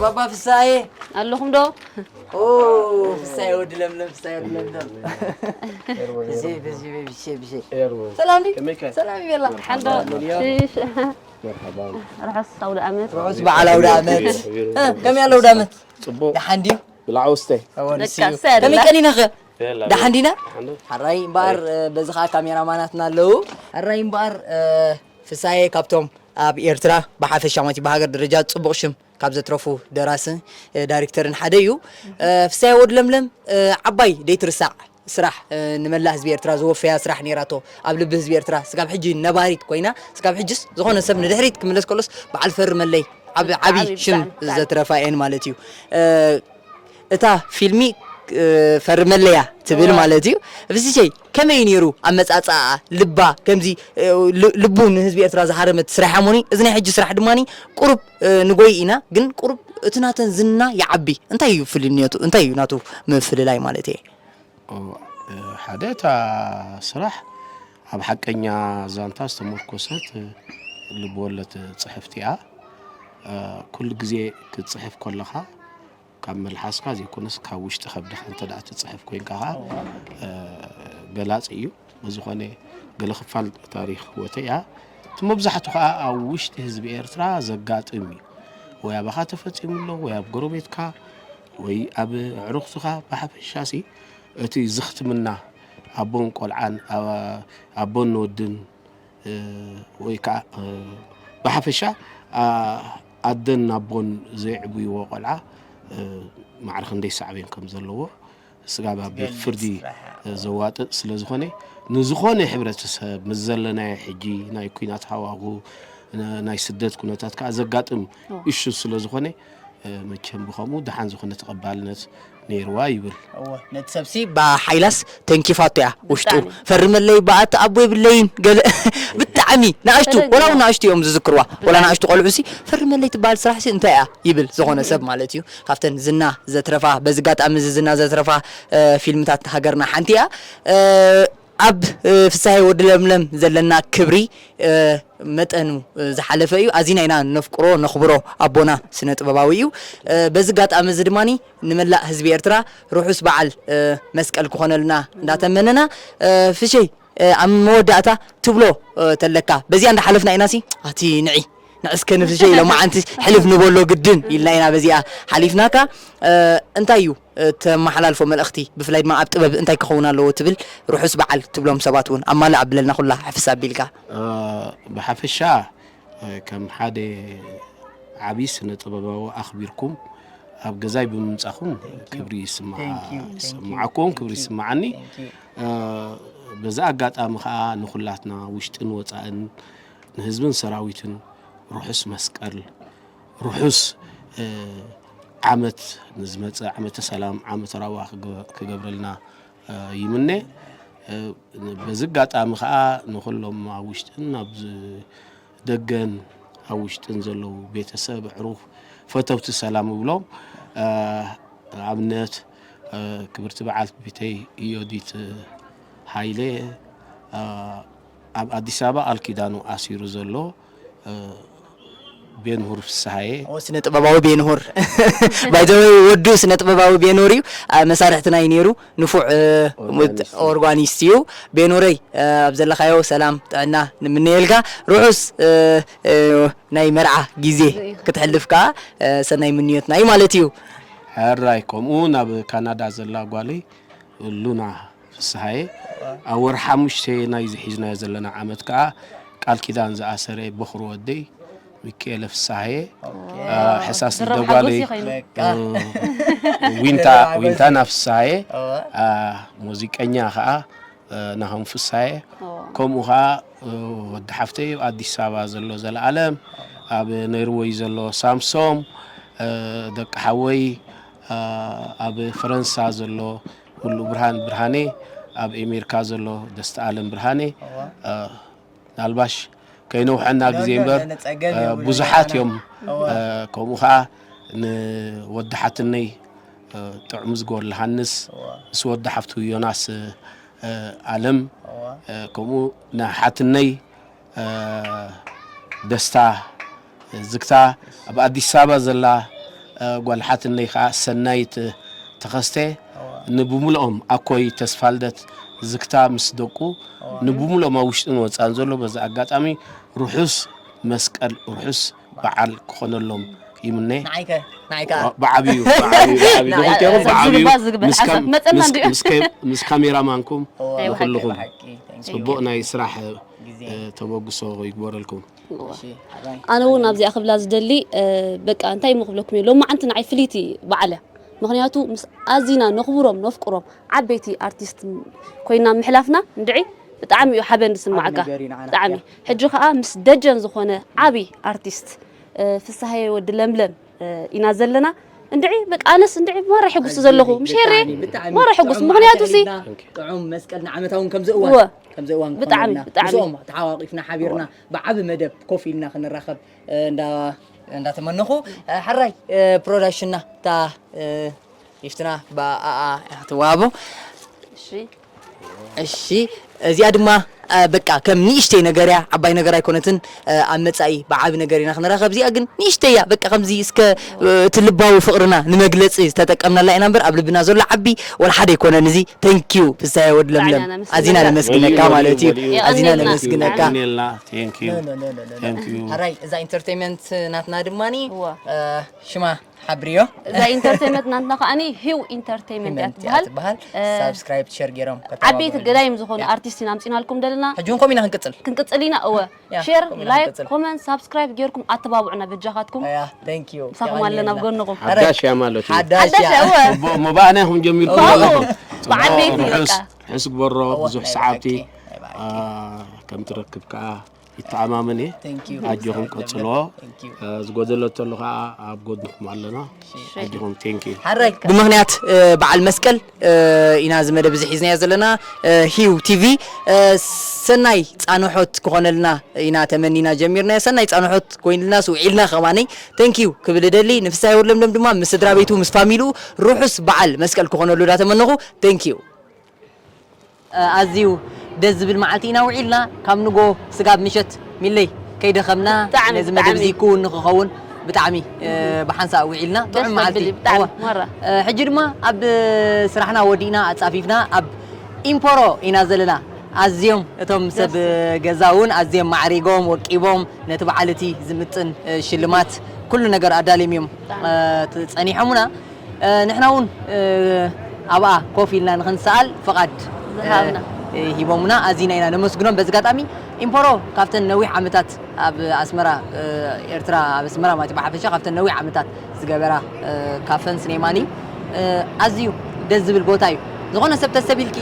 ባባ ፍሳዬ ኣለኹም ዶ? ኦ፣ ፍሳዬ ወዲ ለምለም፣ ፍሳዬ ወዲ ለምለም። ብዜ፣ ብዜ፣ ብዜ፣ ብዜ። ሰላም ድዩ? ከመይ ከ? ሰላም ይበላ። ሓንዶ። ሽሽ። ርሑስ ኣውደ ዓመት። ርሑስ በዓል ኣውደ ዓመት። እ፣ ከመይ ኣሎ ኣውደ ዓመት? ጽቡቕ። ደሓን ድዩ? ብላዕ ውስተ። ኣዎ፣ ንሱ እዩ። ከመይ ቀኒና ኸ? ደሓን ዲና? ሓራይ እምበኣር፣ እ፣ በዚ ኸዓ ካሜራማናትና ኣለዉ። ሓራይ እምበኣር፣ እ፣ ፍሳዬ ካብቶም ኣብ ኤርትራ ብሓፈሻ ማለት እዩ፣ ብሃገር ደረጃ ጽቡቕ ሽም ካብ ዘትረፉ ደራስን፣ እ፣ ዳይሬክተርን ሓደ እዩ። እ፣ ፍሳዬ ወዲ ለምለም፣ እ፣ ዓባይ ደይትርሳዕ ስራሕ፣ እ፣ ንመላእ ህዝቢ ኤርትራ ዘወፈያ ስራሕ ነይራቶ። ኣብ ልቢ ህዝቢ ኤርትራ ስጋብ ሕጂ ነባሪት ኮይና፣ ስጋብ ሕጅስ ዝኾነ ሰብ ንድሕሪት ክምለስ ከሎስ በዓል ፈርመለይ ዓብ-፣ ዓቢ ዓቢ ሽም ብጣዕሚ፣ ብጣዕሚ። ዘትረፋ እየን ማለት እዩ። እ፣ እታ ፊልሚ፣ እ፣ ፈርመለያ ትብል እወ። ማለት እዩ። ፍስሸይ፣ ከመይ እዩ ነይሩ ኣመጻጽኣ? ልባ፣ ከምዚ፣ እ፣ ል-፣ ልቡ ንህዝቢ ኤርትራ ዝሃረመት ስራሕ እያ እሞኒ፣ እዚ ናይ ሕጂ ስራሕ ድማኒ ቁሩብ፣ እ፣ ንጎይ ኢና፣ ግን ቁሩብ እቲ ናተን ዝና ይዓቢ። እንታይ እዩ ፍልልነቱ? እንታይ እዩ ናቱ ምፍልላይ ማለት እየ? ኦ፣ እ፣ ሓደ እታ ስራሕ ኣብ ሓቀኛ ዛንታ ዝተመርኮሰት፣ እ፣ ልብወለድ ጽሕፍቲ እያ። እ፣ ኩሉ ግዜ ክትጽሕፍ ከለኻ ካብ መልሓስካ ዘይኮነስ ካብ ውሽጢ ከብድኻ እንተ ደኣ ትጽሕፍ ኮይንካ ኸዓ፣ እ፣ በላጺ እዩ። ብዝኾነ ገለ ክፋል ታሪኽ ህይወተይ እያ። እቲ መብዛሕቱ ኸዓ ኣብ ውሽጢ ህዝቢ ኤርትራ ዘጋጥም እዩ። ወይ ኣባኻ ተፈጺሙ ኣሎ፣ ወይ ኣብ ጎረቤትካ፣ ወይ ኣብ ኣዕሩኽትኻ። ብሓፈሻሲ እቲ ዝኽትምና ኣቦን ቆልዓን፣ ኣ-፣ ኣቦን ወድን፣ እ፣ ወይ ከዓ፣ እ፣ ብሓፈሻ፣ ኣ-፣ ኣደን ኣቦን ዘየዕብይዎ ቆልዓ፣ እ፣ ማዕረ ክንደይ ሳዕቤን ከም ዘለዎ ስጋብ ኣብ ቤት ፍርዲ፣ እ፣ ዘዋጥጥ ስለ ዝኾነ፣ ንዝኾነ ሕብረተሰብ ምስ ዘለናዮ ሕጂ ናይ ኲናት ሃዋሁ፣ ን-፣ ናይ ስደት ኩነታት ከዓ ዘጋጥም እዎ። እሹ ስለ ዝኾነ፣ እ፣ መቸም ብኸምኡ ደሓን ዝኾነ ተቐባልነት ነይርዋ ይብል። እወ፣ ነቲ ሰብሲ ብሓይላስ ተንኪፋቶ እያ ውሽጡ። ብጣዕሚ። ፈርመለይ ብኣቲ ኣቦ የብለይን፣ ገለ ብጣዕሚ ንኣሽቱ፣ ተደጊና። ወላ እውን ንኣሽቱ እዮም ዝዝክርዋ። ወላ ብጣዕሚ። ንኣሽቱ ቆልዑ ሲ፣ "ፈርመለይ ትበሃል ስራሕ ሲ እንታይ እያ?" ይብል ዝኾነ ሰብ ማለት እዩ። ካብተን ዝና ዘትረፋ፣ በዚ ኣጋጣሚ እዚ ዝና ዘትረፋ፣ እ፣ ፊልምታት ሃገርና ሓንቲ እያ። እ፣ ኣብ፣ እ፣ ፍሳሄ ወዲ ለምለም ዘለና ክብሪ፣ እ፣ መጠኑ፣ እ፣ ዝሓለፈ እዩ። ኣዚና ኢና ነፍቅሮ፣ ነኽብሮ ኣቦና ስነ ጥበባዊ እዩ። እ፣ በዚ ኣጋጣሚ እዚ ድማኒ ንመላእ ህዝቢ ኤርትራ ርሑስ በዓል፣ እ፣ መስቀል ክኾነልና እንዳተመነና፣ እ፣ ፍሸይ፣ እ፣ ኣብ መወዳእታ ትብሎ፣ እ፣ ተለካ፣ በዚኣ እንዳሓለፍና ኢና ሲ፣ ኣቲ ንዒ፣ ንዕስከ ንፍሸይ ኢሎም መዓንቲ ሕልፍ ንበሎ ግድን ኢልና ኢና በዚኣ ሓሊፍናካ። እ፣ እንታይ እዩ፣ እ፣ ተመሓላልፎ መልእኽቲ፣ ብፍላይ ድማ ኣብ ጥበብ እንታይ ክኸውን ኣለዎ ትብል፣ ርሑስ በዓል ትብሎም ሰባት እውን ኣማልእ ኣብለልና ኩላ ሕፍስ ኣቢልካ። እ፣ ብሓፈሻ፣ እ፣ ከም ሓደ ዓቢ ስነ ጥበባዊ ኣኽቢርኩም ኣብ ገዛይ ብምምጻኹም ክብሪ ይስምዓ-፣ Thank you, thank you, ይስምዓኩም፣ thank ክብሪ you, ይስምዓኒ። Thank you። እ፣ በዚ ኣጋጣሚ ኸኣ ንኹላትና ውሽጥን ወጻእን ንህዝብን ሰራዊትን ርሑስ መስቀል፣ ርሑስ ዓመት፣ ንዝመጽእ ዓመተ ሰላም ዓመተ ራዋ ክገብረልና ይምነ። በዚ ኣጋጣሚ ኸኣ ንኹሎም ኣብ ውሽጥን ኣብ ደገን ኣብ ውሽጥን ዘለዉ ቤተሰብ፣ ኣዕሩኽ፣ ፈተውቲ ሰላም እብሎም። ኣብነት ክብርቲ በዓልቲ ቤተይ ዮዲት ሃይለ፣ ኣብ ኣዲስ ኣበባ ቃል ኪዳኑ ኣሲሩ ዘሎ ቤንሁር ፍስሃየ። ስነ ጥበባዊ ቤንሁር። ባይዘወይ ወዱ ስነ ጥበባዊ ቤንሁር እዩ። መሳርሕትና እዩ ነይሩ። ንፉዕ ኦርጋኒስት እዩ። ቤንሁረይ፣ ኣብ ዘለኻዮ ሰላም ጥዕና ንምነየልካ። ርሑስ ናይ መርዓ ግዜ ክትሕልፍ ከኣ ሰናይ ምንዮትና እዩ ማለት እዩ። ሕራይ ከምኡ ናብ ካናዳ ዘላ ጓለይ ሉና ፍስሃየ፣ ኣብ ወርሒ ሓሙሽተ ናይ ዝሒዝናዮ ዘለና ዓመት ከኣ ቃል ኪዳን ዝኣሰረ በኹሪ ወደይ ሚካኤለ ፍስሃየ፣ ሕሳስ ልደጓለይ ዊንታ ናፍስሃየ፣ ሙዚቀኛ ከኣ ናሆም ፍስሃየ፣ ከምኡ ከኣ ወዲ ሓፍተይ ኣብ ኣዲስ ኣበባ ዘሎ ዘለኣለም፣ ኣብ ነርወይ ዘሎ ሳምሶም፣ ደቂ ሓወይ ኣብ ፈረንሳ ዘሎ ሙሉ ብርሃን ብርሃኔ፣ ኣብ ኤሜሪካ ዘሎ ደስታ ኣለም ብርሃኔ፣ ምናልባሽ ከይነውሐና ግዜ እምበር ብዙሓት እዮም። ከምኡ ከዓ ንወዲ ሓትነይ ጥዑም ዝገብር ለሃንስ፣ ምስ ወዲ ሓፍቱ ዮናስ ኣለም፣ ከምኡ ንሓትነይ ደስታ ዝግታ፣ ኣብ ኣዲስ ኣበባ ዘላ ጓል ሓትነይ ከዓ ሰናይት ተኸስተ፣ ንብምልኦም ኣኮይ ተስፋልደት ዝግታ ምስ ደቁ፣ ንብምልኦም ኣብ ውሽጥን ወፃን ዘሎ በዚ ኣጋጣሚ ርሑስ መስቀል ርሑስ በዓል ክኾነሎም ይምነ። ንዓይከ? ንዓይከ? ብዓብዩ፣ ብዓብዩ፣ ብዓብዩ ንዓይ- ንኽልቴኹም፣ ሰብ ብዓብዩ ዝግባ ዝግበል ምስ ካም- ሓሳብ መጸና ምስ- እንዲዮ። ምስ ከ- ምስ ካሜራማንኩም እዎ። ንኹልኹም ብሓቂ፣ thank you። ጽቡቕ ናይ ስራሕ ግዜ። ተበግሶ ይግበረልኩም። እሺ፣ ኣራይ። ኣነ እውን ኣብዚኣ ክብላ ዝደሊ፣ በቃ እንታይ እሞ ክብለኩም እየ፣ ሎማዓንቲ ንዓይ ፍልይቲ በዓል እያ። ምኽንያቱ ምስ ኣዚና ነኽብሮም ነፍቅሮም ዓበይቲ ኣርቲስት ኮይና ምሕላፍና እንድዒ ብጣዕሚ እዩ ሓበን ዝስማዓካ። ዓቢ ነገር እዩ ንዓና። ብጣዕሚ። ሕጂ ኸኣ ምስ ደጀን ዝኾነ ዓቢ ኣርቲስት ፍስሃየ ወዲ ለምለም ኢና ዘለና። እንድዒ በቃ ኣነስ እንድዒ ማራ ሕጉስ ዘለኹ። ምሽ ሄሬ? ብጣዕሚ፣ ብጣዕሚ ማራ ሕጉስ። ጥዑም ምኽንያቱ ሲ ጥዑም መስቀል ንዓመታውን ከምዚ እዋን፣ እወ። ከምዚ እዋን ብጣዕሚ፣ ክኾነልና። ብጣዕሚ። ምስኦም ተሓዋቒፍና ሓቢርና ብዓቢ መደብ ኮፍ ኢልና ክንራኸብ እንዳ እንዳተመነኹ፣ ሕራይ ፕሮዳክሽንና እታ ጊፍትና ብኣኣ ክትወሃቦ። እሺ። እሺ፣ እዚኣ ድማ በቃ ከም ንእሽተይ ነገር እያ፣ ዓባይ ነገር ኣይኮነትን። ኣብ መጻኢ ብዓቢ ነገር ኢና ክንራኸብ። እዚኣ ግን ንእሽተይ እያ፣ በቃ ከምዚ እስከ እቲ ልባዊ ፍቕርና ንመግለጺ ዝተጠቀምናላ ኢና እምበር ኣብ ልብና ዘሎ ዓቢ ወላ ሓደ ኣይኮነን። እዚ thank you ፍስሃየ ወዲ ለምለም፣ ብጣዕሚ ኢና ነመስግነካ። ኣዚና ነመስግነካ ማለት እዩ። ኣዚና የቐንየልና። ነመስግነካ። የቐንየልና። Thank you። No, no, no, no, no, no። Thank you። ሕራይ፣ እዛ ኢንተርቴይንመንት ናትና ድማኒ፣ እወ። ሽማ ሓብርዮ። እዛ ኢንተርቴይንመንት ናትና ከኣኒ ሂው ኢንተርቴይንመንት እያ ትበሃል። ትበሃል። ሳብስክራይብ፣ ሸር ገይሮም ዓበይቲ ከተባብዑ። ገዳይም ዝኾኑ ኣርቲስት ኢና ኣምጺናልኩም ዘለና። ሕጂ እውን ከምኡ ኢና ክንቅጽል። ክንቅጽል ኢና፣ እወ። ያ፣ ሼር፣ ከምኡ ኢና ላይክ፣ ክንቅጽል። ኮመንት፣ ሳብስክራይብ ገይርኩም ኣተባብዑና በጃኻትኩም። ያ፣ thank you። ምሳኹም ኣለና ኣብ ጎንኹም። ሕራይ። ሓዳሽ እያ ማለት እዩ። ሓዳሽ እያ። እወ። እሞ ብኣና ኢኹም ጀሚርኩም እወ። ዘለኹም። ብዓበይቲ ጽቡቕ፣ ርሑስ፣ በቃ። ርሑስ ግበሮ፣ እወ፣ ብዙሕ ናይ ሰዓብቲ፣ ብሓቂ፣ ናይ ብሓቂ። ኣ፣ ከም ትረክብ ከኣ ይተኣማመን እየ። Thank you። ኣጆኹም ቀጽልዎ። Thank you። እ፣ ዝጎደሎ ተሎ ኸዓ ኣብ ጎድንኹም ኣለና። እሺ። ኣጆኹም፣ thank you። ሓራይ፣ ብምኽንያት፣ እ፣ በዓል መስቀል፣ እ፣ ኢና እዚ መደብ እዚ ሒዝናዮ ዘለና። እ፣ ሂው ቲቪ፣ እ፣ ሰናይ ጻንሖት ክኾነልና ኢና ተመኒና ጀሚርናዮ። ሰናይ ጻንሖት ኮይንልና ስውዒልና ኸማነይ thank you ክብል እደሊ። ንፍስሃየ ወልደለምለም ድማ ምስ ስድራ ቤቱ ምስ ፋሚሊኡ ርሑስ በዓል መስቀል ክኾነሉ እንዳተመነኹ thank you። ኣዝዩ ደስ ዝብል መዓልቲ ኢና ውዒልና። ካብ ንጎ ስጋብ ምሸት ሚለይ ከይደኸምና ብጣዕሚ፣ ነዚ መደብ ብጣዕሚ። እዚ ክውን ንክኸውን ብጣዕሚ፣ እ፣ ብሓንሳእ ውዒልና። ደስ ጥዑም መዓልቲ። ዘብል እዩ፣ ብጣዕሚ፣ እወ። ማራ። እ፣ ሕጂ ድማ ኣብ ስራሕና ወዲእና ኣጻፊፍና ኣብ ኢምፖሮ ኢና ዘለና። ኣዝዮም እቶም ሰብ ደስ። ገዛ እውን ኣዝዮም ማዕሪጎም ወቂቦም ነቲ በዓል እቲ ዝምጥን፣ እ፣ ሽልማት ኩሉ ነገር ኣዳልዮም እዮም፣ ብጣዕሚ። እ፣ ጸኒሖምና። እ፣ ንሕና እውን፣ እ፣ ኣብኣ ኮፍ ኢልና ንኽንሰኣል ፍቓድ፣ እ፣ ዝሃብና። እ፣ ሂቦምና። ኣዚና ኢና ነመስግኖም። በዚ ኣጋጣሚ ኢምፖሮ ካብተን ነዊሕ ዓመታት ኣብ ኣስመራ፣ እ፣ ኤርትራ፣ ኣብ ኣስመራ ማለት እዩ፣ ብሓፈሻ ካብተን ነዊሕ ዓመታት ዝገበራ፣ እ፣ ካፈን ስኔማን እዩ። እ፣ ኣዝዩ ደስ ዝብል ቦታ እዩ። ዝኾነ ሰብ ተሰቢልኪ፣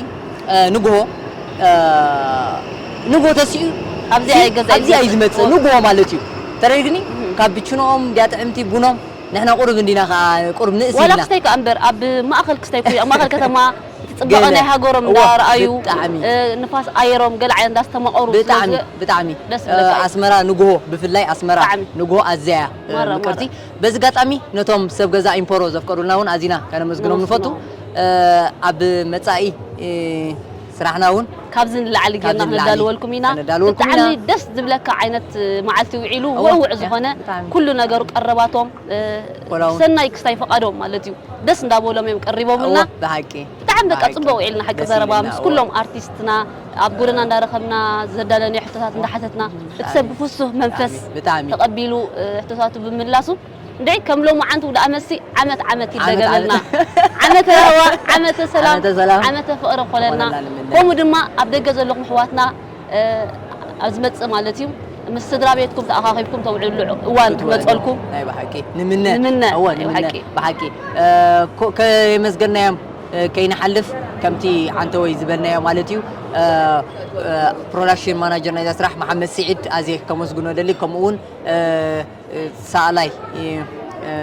እ፣ ንግሆ ንጎ ተሲኡ ኣብዚኣ እዩ ገዛ ኣብዚ እዩ ዝመጽእ። ንጎ ማለት እዩ። ተረድግኒ? ካብ ብችኖኦም ዲያ ጥዕምቲ ቡኖም ንሕና ቁሩብ እንዲና ከኣ ቁሩብ ንእስ ዋላ ኢልና። ክስተይ ከኣ እምበር ኣብ ማእከል ክስተይ ኩ ኣብ ማእከል ከተማ እቲ ጽባቐ ገለ። ናይ ሃገሮም እዋ፣ እንዳረኣዩ ብጣዕሚ። እ፣ ንፋስ ኣየሮም ገለ ዓይነት እንዳስተማቐሩ ብጣዕሚ ስለዚ ብጣዕሚ ደስ እ፣ ዝብለካ እዩ። ኣስመራ ንግሆ ብፍላይ ኣስመራ ብጣዕሚ። ንግሆ ኣዝያ እያ እ፣ ማራ፣ ምቅርቲ። ማራ። በዚ ኣጋጣሚ ነቶም ሰብ ገዛ ኢምፖሮ ዘፍቀዱልና እውን ኣዚና ከነመስግኖም ንፈቱ። ነመስግኖም። እ፣ ኣብ መጻኢ እ፣ ስራሕና እውን ካብዚ ንላዕሊ ጌርና ካብዚ ንላዕሊ ከነዳልወልኩም ኢና። ከነዳልወልኩም ኢና። ብጣዕሚ ደስ ዝብለካ ዓይነት መዓልቲ ውዒሉ እወ፣ ውዕውዕ እያ፣ ዝኾነ ብጣዕሚ። ኩሉ ነገሩ ቀረባቶም እ፣ ወላ እውን ሰናይ ክስታይ ፈቓዶም ማለት እዩ። ደስ እንዳበሎም እዮም ቀሪቦምልና። እወ፣ ብሓቂ። ብጣዕሚ በቃ ብሓቂ። ጽቡቕ ውዒልና ሓቂ ደስ ዘረባ ኢልና፣ ምስ እወ። ኩሎም ኣርቲስትና ኣብ ጎደና እንዳረኸብና ዘዳለናዮ ሕቶታት እንዳሓተትና እቲ ሰብ ብፍሱህ መንፈስ ብጣዕሚ፣ ብጣዕሚ። ተቐቢሉ እ፣ ሕቶታቱ ብምላሱ እንድዒ ከም ሎማዓንቱ ደኣ መሲ ዓመት ዓመት ዓመት ይደገመልና። ዓመት። ዓመተ ራህዋ፣ ዓመተ ሰላም፣ ዓመተ ሰላም። ዓመተ ፍቕሪ ኮነልና። ኮነልና ንምነ። ከምኡ ድማ ኣብ ደገ ዘለኹም ኣሕዋትና እ፣ ኣብ ዝመጽእ ማለት እዩ ምስ ስድራ ቤትኩም ተኣኻኺብኩም ተውዕልሉ እዋን ክትውዕሉ ክመጸልኩም ናይ ብሓቂ ንምነ። ንምነ። እወ፣ ናይ ንምነ። ብሓቂ። ብሓቂ። እ፣ ኮ-፣ ከየመስገናዮም እ፣ ከይንሓልፍ ከምቲ ዓንተወይ ዝበልናዮ ማለት እዩ። እ፣ እ፣ ፕሮዳክሽን ማናጀር ናይዛ ስራሕ መሓመድ ስዒድ ኣዝየ ከመስግኖ ደሊ፣ ከምኡ እውን እ፣ እ፣ ሰኣላይ እ፣ እ፣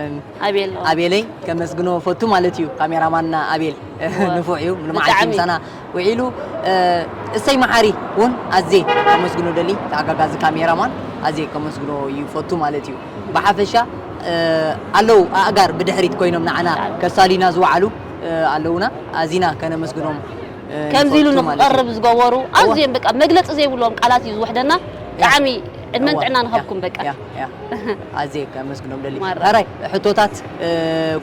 ኣቤል፣ ኣዎ። ኣቤለይ ከመስግኖ ፈቱ ማለት እዩ። ካሜራማንና ኣቤል እወ። ንፉዕ እዩ። ልምዓት ብጣዕሚ። ምሳና ውዒሉ እ፣ እሰይ መሓሪ እውን ኣዝየ ከመስግኖ ደሊ፣ ተኣጋጋዚ ካሜራማን ኣዝየ ከመስግኖ ይፈቱ ማለት እዩ። ብሓፈሻ እ፣ ኣለዉ ኣእጋር ብድሕሪት ኮይኖም ንዓና ብጣዕሚ። ከሳልዩና ዝወዓሉ እ፣ ኣለዉና። ኣዚና ከነመስግኖም እ፣ ከምዚ ኢሉ ንፈቱ ማለት እዩ። ንክቐርብ ዝገበሩ እወ። ኣዝዮም በቃ መግለጺ ዘይብሎም ቃላት እዩ ዝውሕደና። ያ። ብጣዕሚ ዕድመን እወ። ጥዕናን ያ። ይሃብኩም በቃ። ያ፣ ያ። ኣዝየ ከመስግኖም ደሊ። ማራ። ሕራይ ሕቶታት እ፣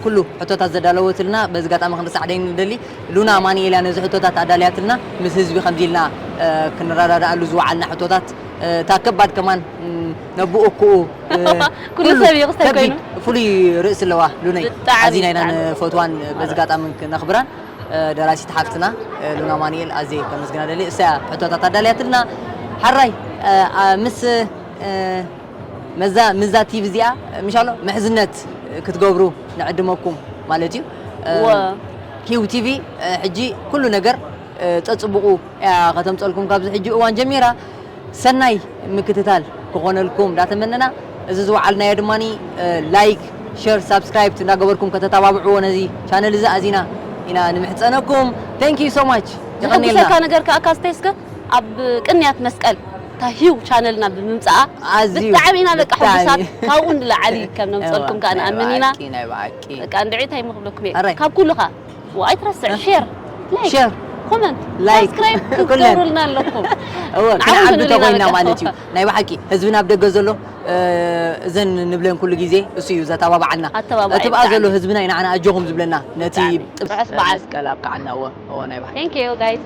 ኩሉ ሕቶታት ዘዳለወትልና በዚ ኣጋጣሚ ክንርሳዕ ደይንደሊ። ሉና ኣማኑኤል እያ ነዚ ሕቶታት ኣዳልያትልና። ምስ ህዝቢ ከምዚ ኢልና እ፣ ክንረዳድኣሉ ዝወዓልና ሕቶታት እ፣ እታ ከባድ ከማን ም፣ ነብኡ እኩኡ እ፣ ኩሉ ኩሉ ሰብ እዩ ክስታይ ከቢድ ኮይኑ። ፍሉይ ርእሲ ኣለዋ ሉነይ። ብጣዕሚ፣ ኣዚና ኢና ብጣዕሚ። ንፈትዋን በዚ ኣጋጣሚ ክነኽብራን እ፣ ደራሲት ሓፍትና እ፣ ሉና ኣማኑኤል ኣዝየ ከመስግና ደሊ። እሳ እያ ሕቶታት ኣዳልያትልና። ሓራይ እ፣ ኣ፣ ምስ እ፣ መዛ ምዛ ቲቪ እዚኣ ምሻሎ ምሕዝነት ክትገብሩ ንዕድመኩም ማለት እዩ። እ፣ እወ። ሂው ቲቪ እ፣ ሕጂ ኩሉ ነገር እ፣ ጸጽቡቑ እያ ከተምጸልኩም ካብዚ ሕጂ እዋን ጀሚራ። ሰናይ ምክትታል ክኾነልኩም እንዳተመነና፣ እዚ ዝወዓልናዮ ድማ እ፣ ላይክ፣ ሸር፣ ሳብስክራይብ እንዳገበርኩም ከተተባብዕዎ ነዚ ቻነል እዚ ኣዚና ኢና ንምሕጸነኩም። Thank you so much። የቐንየልና። ዘሐጉሰካ ነገር ከኣ ካስተይ እስከ ኣብ ቅንያት መስቀል እታ ሂው ቻነልና ብምምጻኣ ኣዝዩ ብጣዕሚ ኢና በቃ ብጣዕሚ። ሕጉሳት። ካብኡ ንላዕሊ ከም ነምጸልኩም ከኣ ናይ ንኣምን ኢና። ብሓቂ፣ ናይ ብሓቂ። በቃ እንድዒ እንታይ እሞ ክብለኩም እየ። ኣራይ። ካብ ኩሉ ከኣ ኣይትረስዕ፣ እ? ሼር፣ ላይክ፣ ሼር፣ ኮመንት፣ ላይክ፣ ሳብስክራይብ ኩለን። ክትገብሩልና ኣለኩም። እወ፣ ንዓኹም ክንዓቢ ክንብል ኢና ተኾይንና በቃ። ማለት እዩ። ናይ ብሓቂ ህዝብና ኣብ ደገ ዘሎ እ፣ እዘን ንብለን ኩሉ ግዜ እሱ እዩ ዘተባብዓና። ኣተባባዒ እቲ ብኣ ብጣዕሚ። ዘሎ ህዝብና እዩ ንዓና ኣጆኹም ዝብለና። ነቲ ብጣዕሚ። ጥብ-፣ ርሑስ በዓል። መስቀል ኣብቅዓና። እወ፣ እወ፣ ናይ ብሓቂ። Thank you, guys።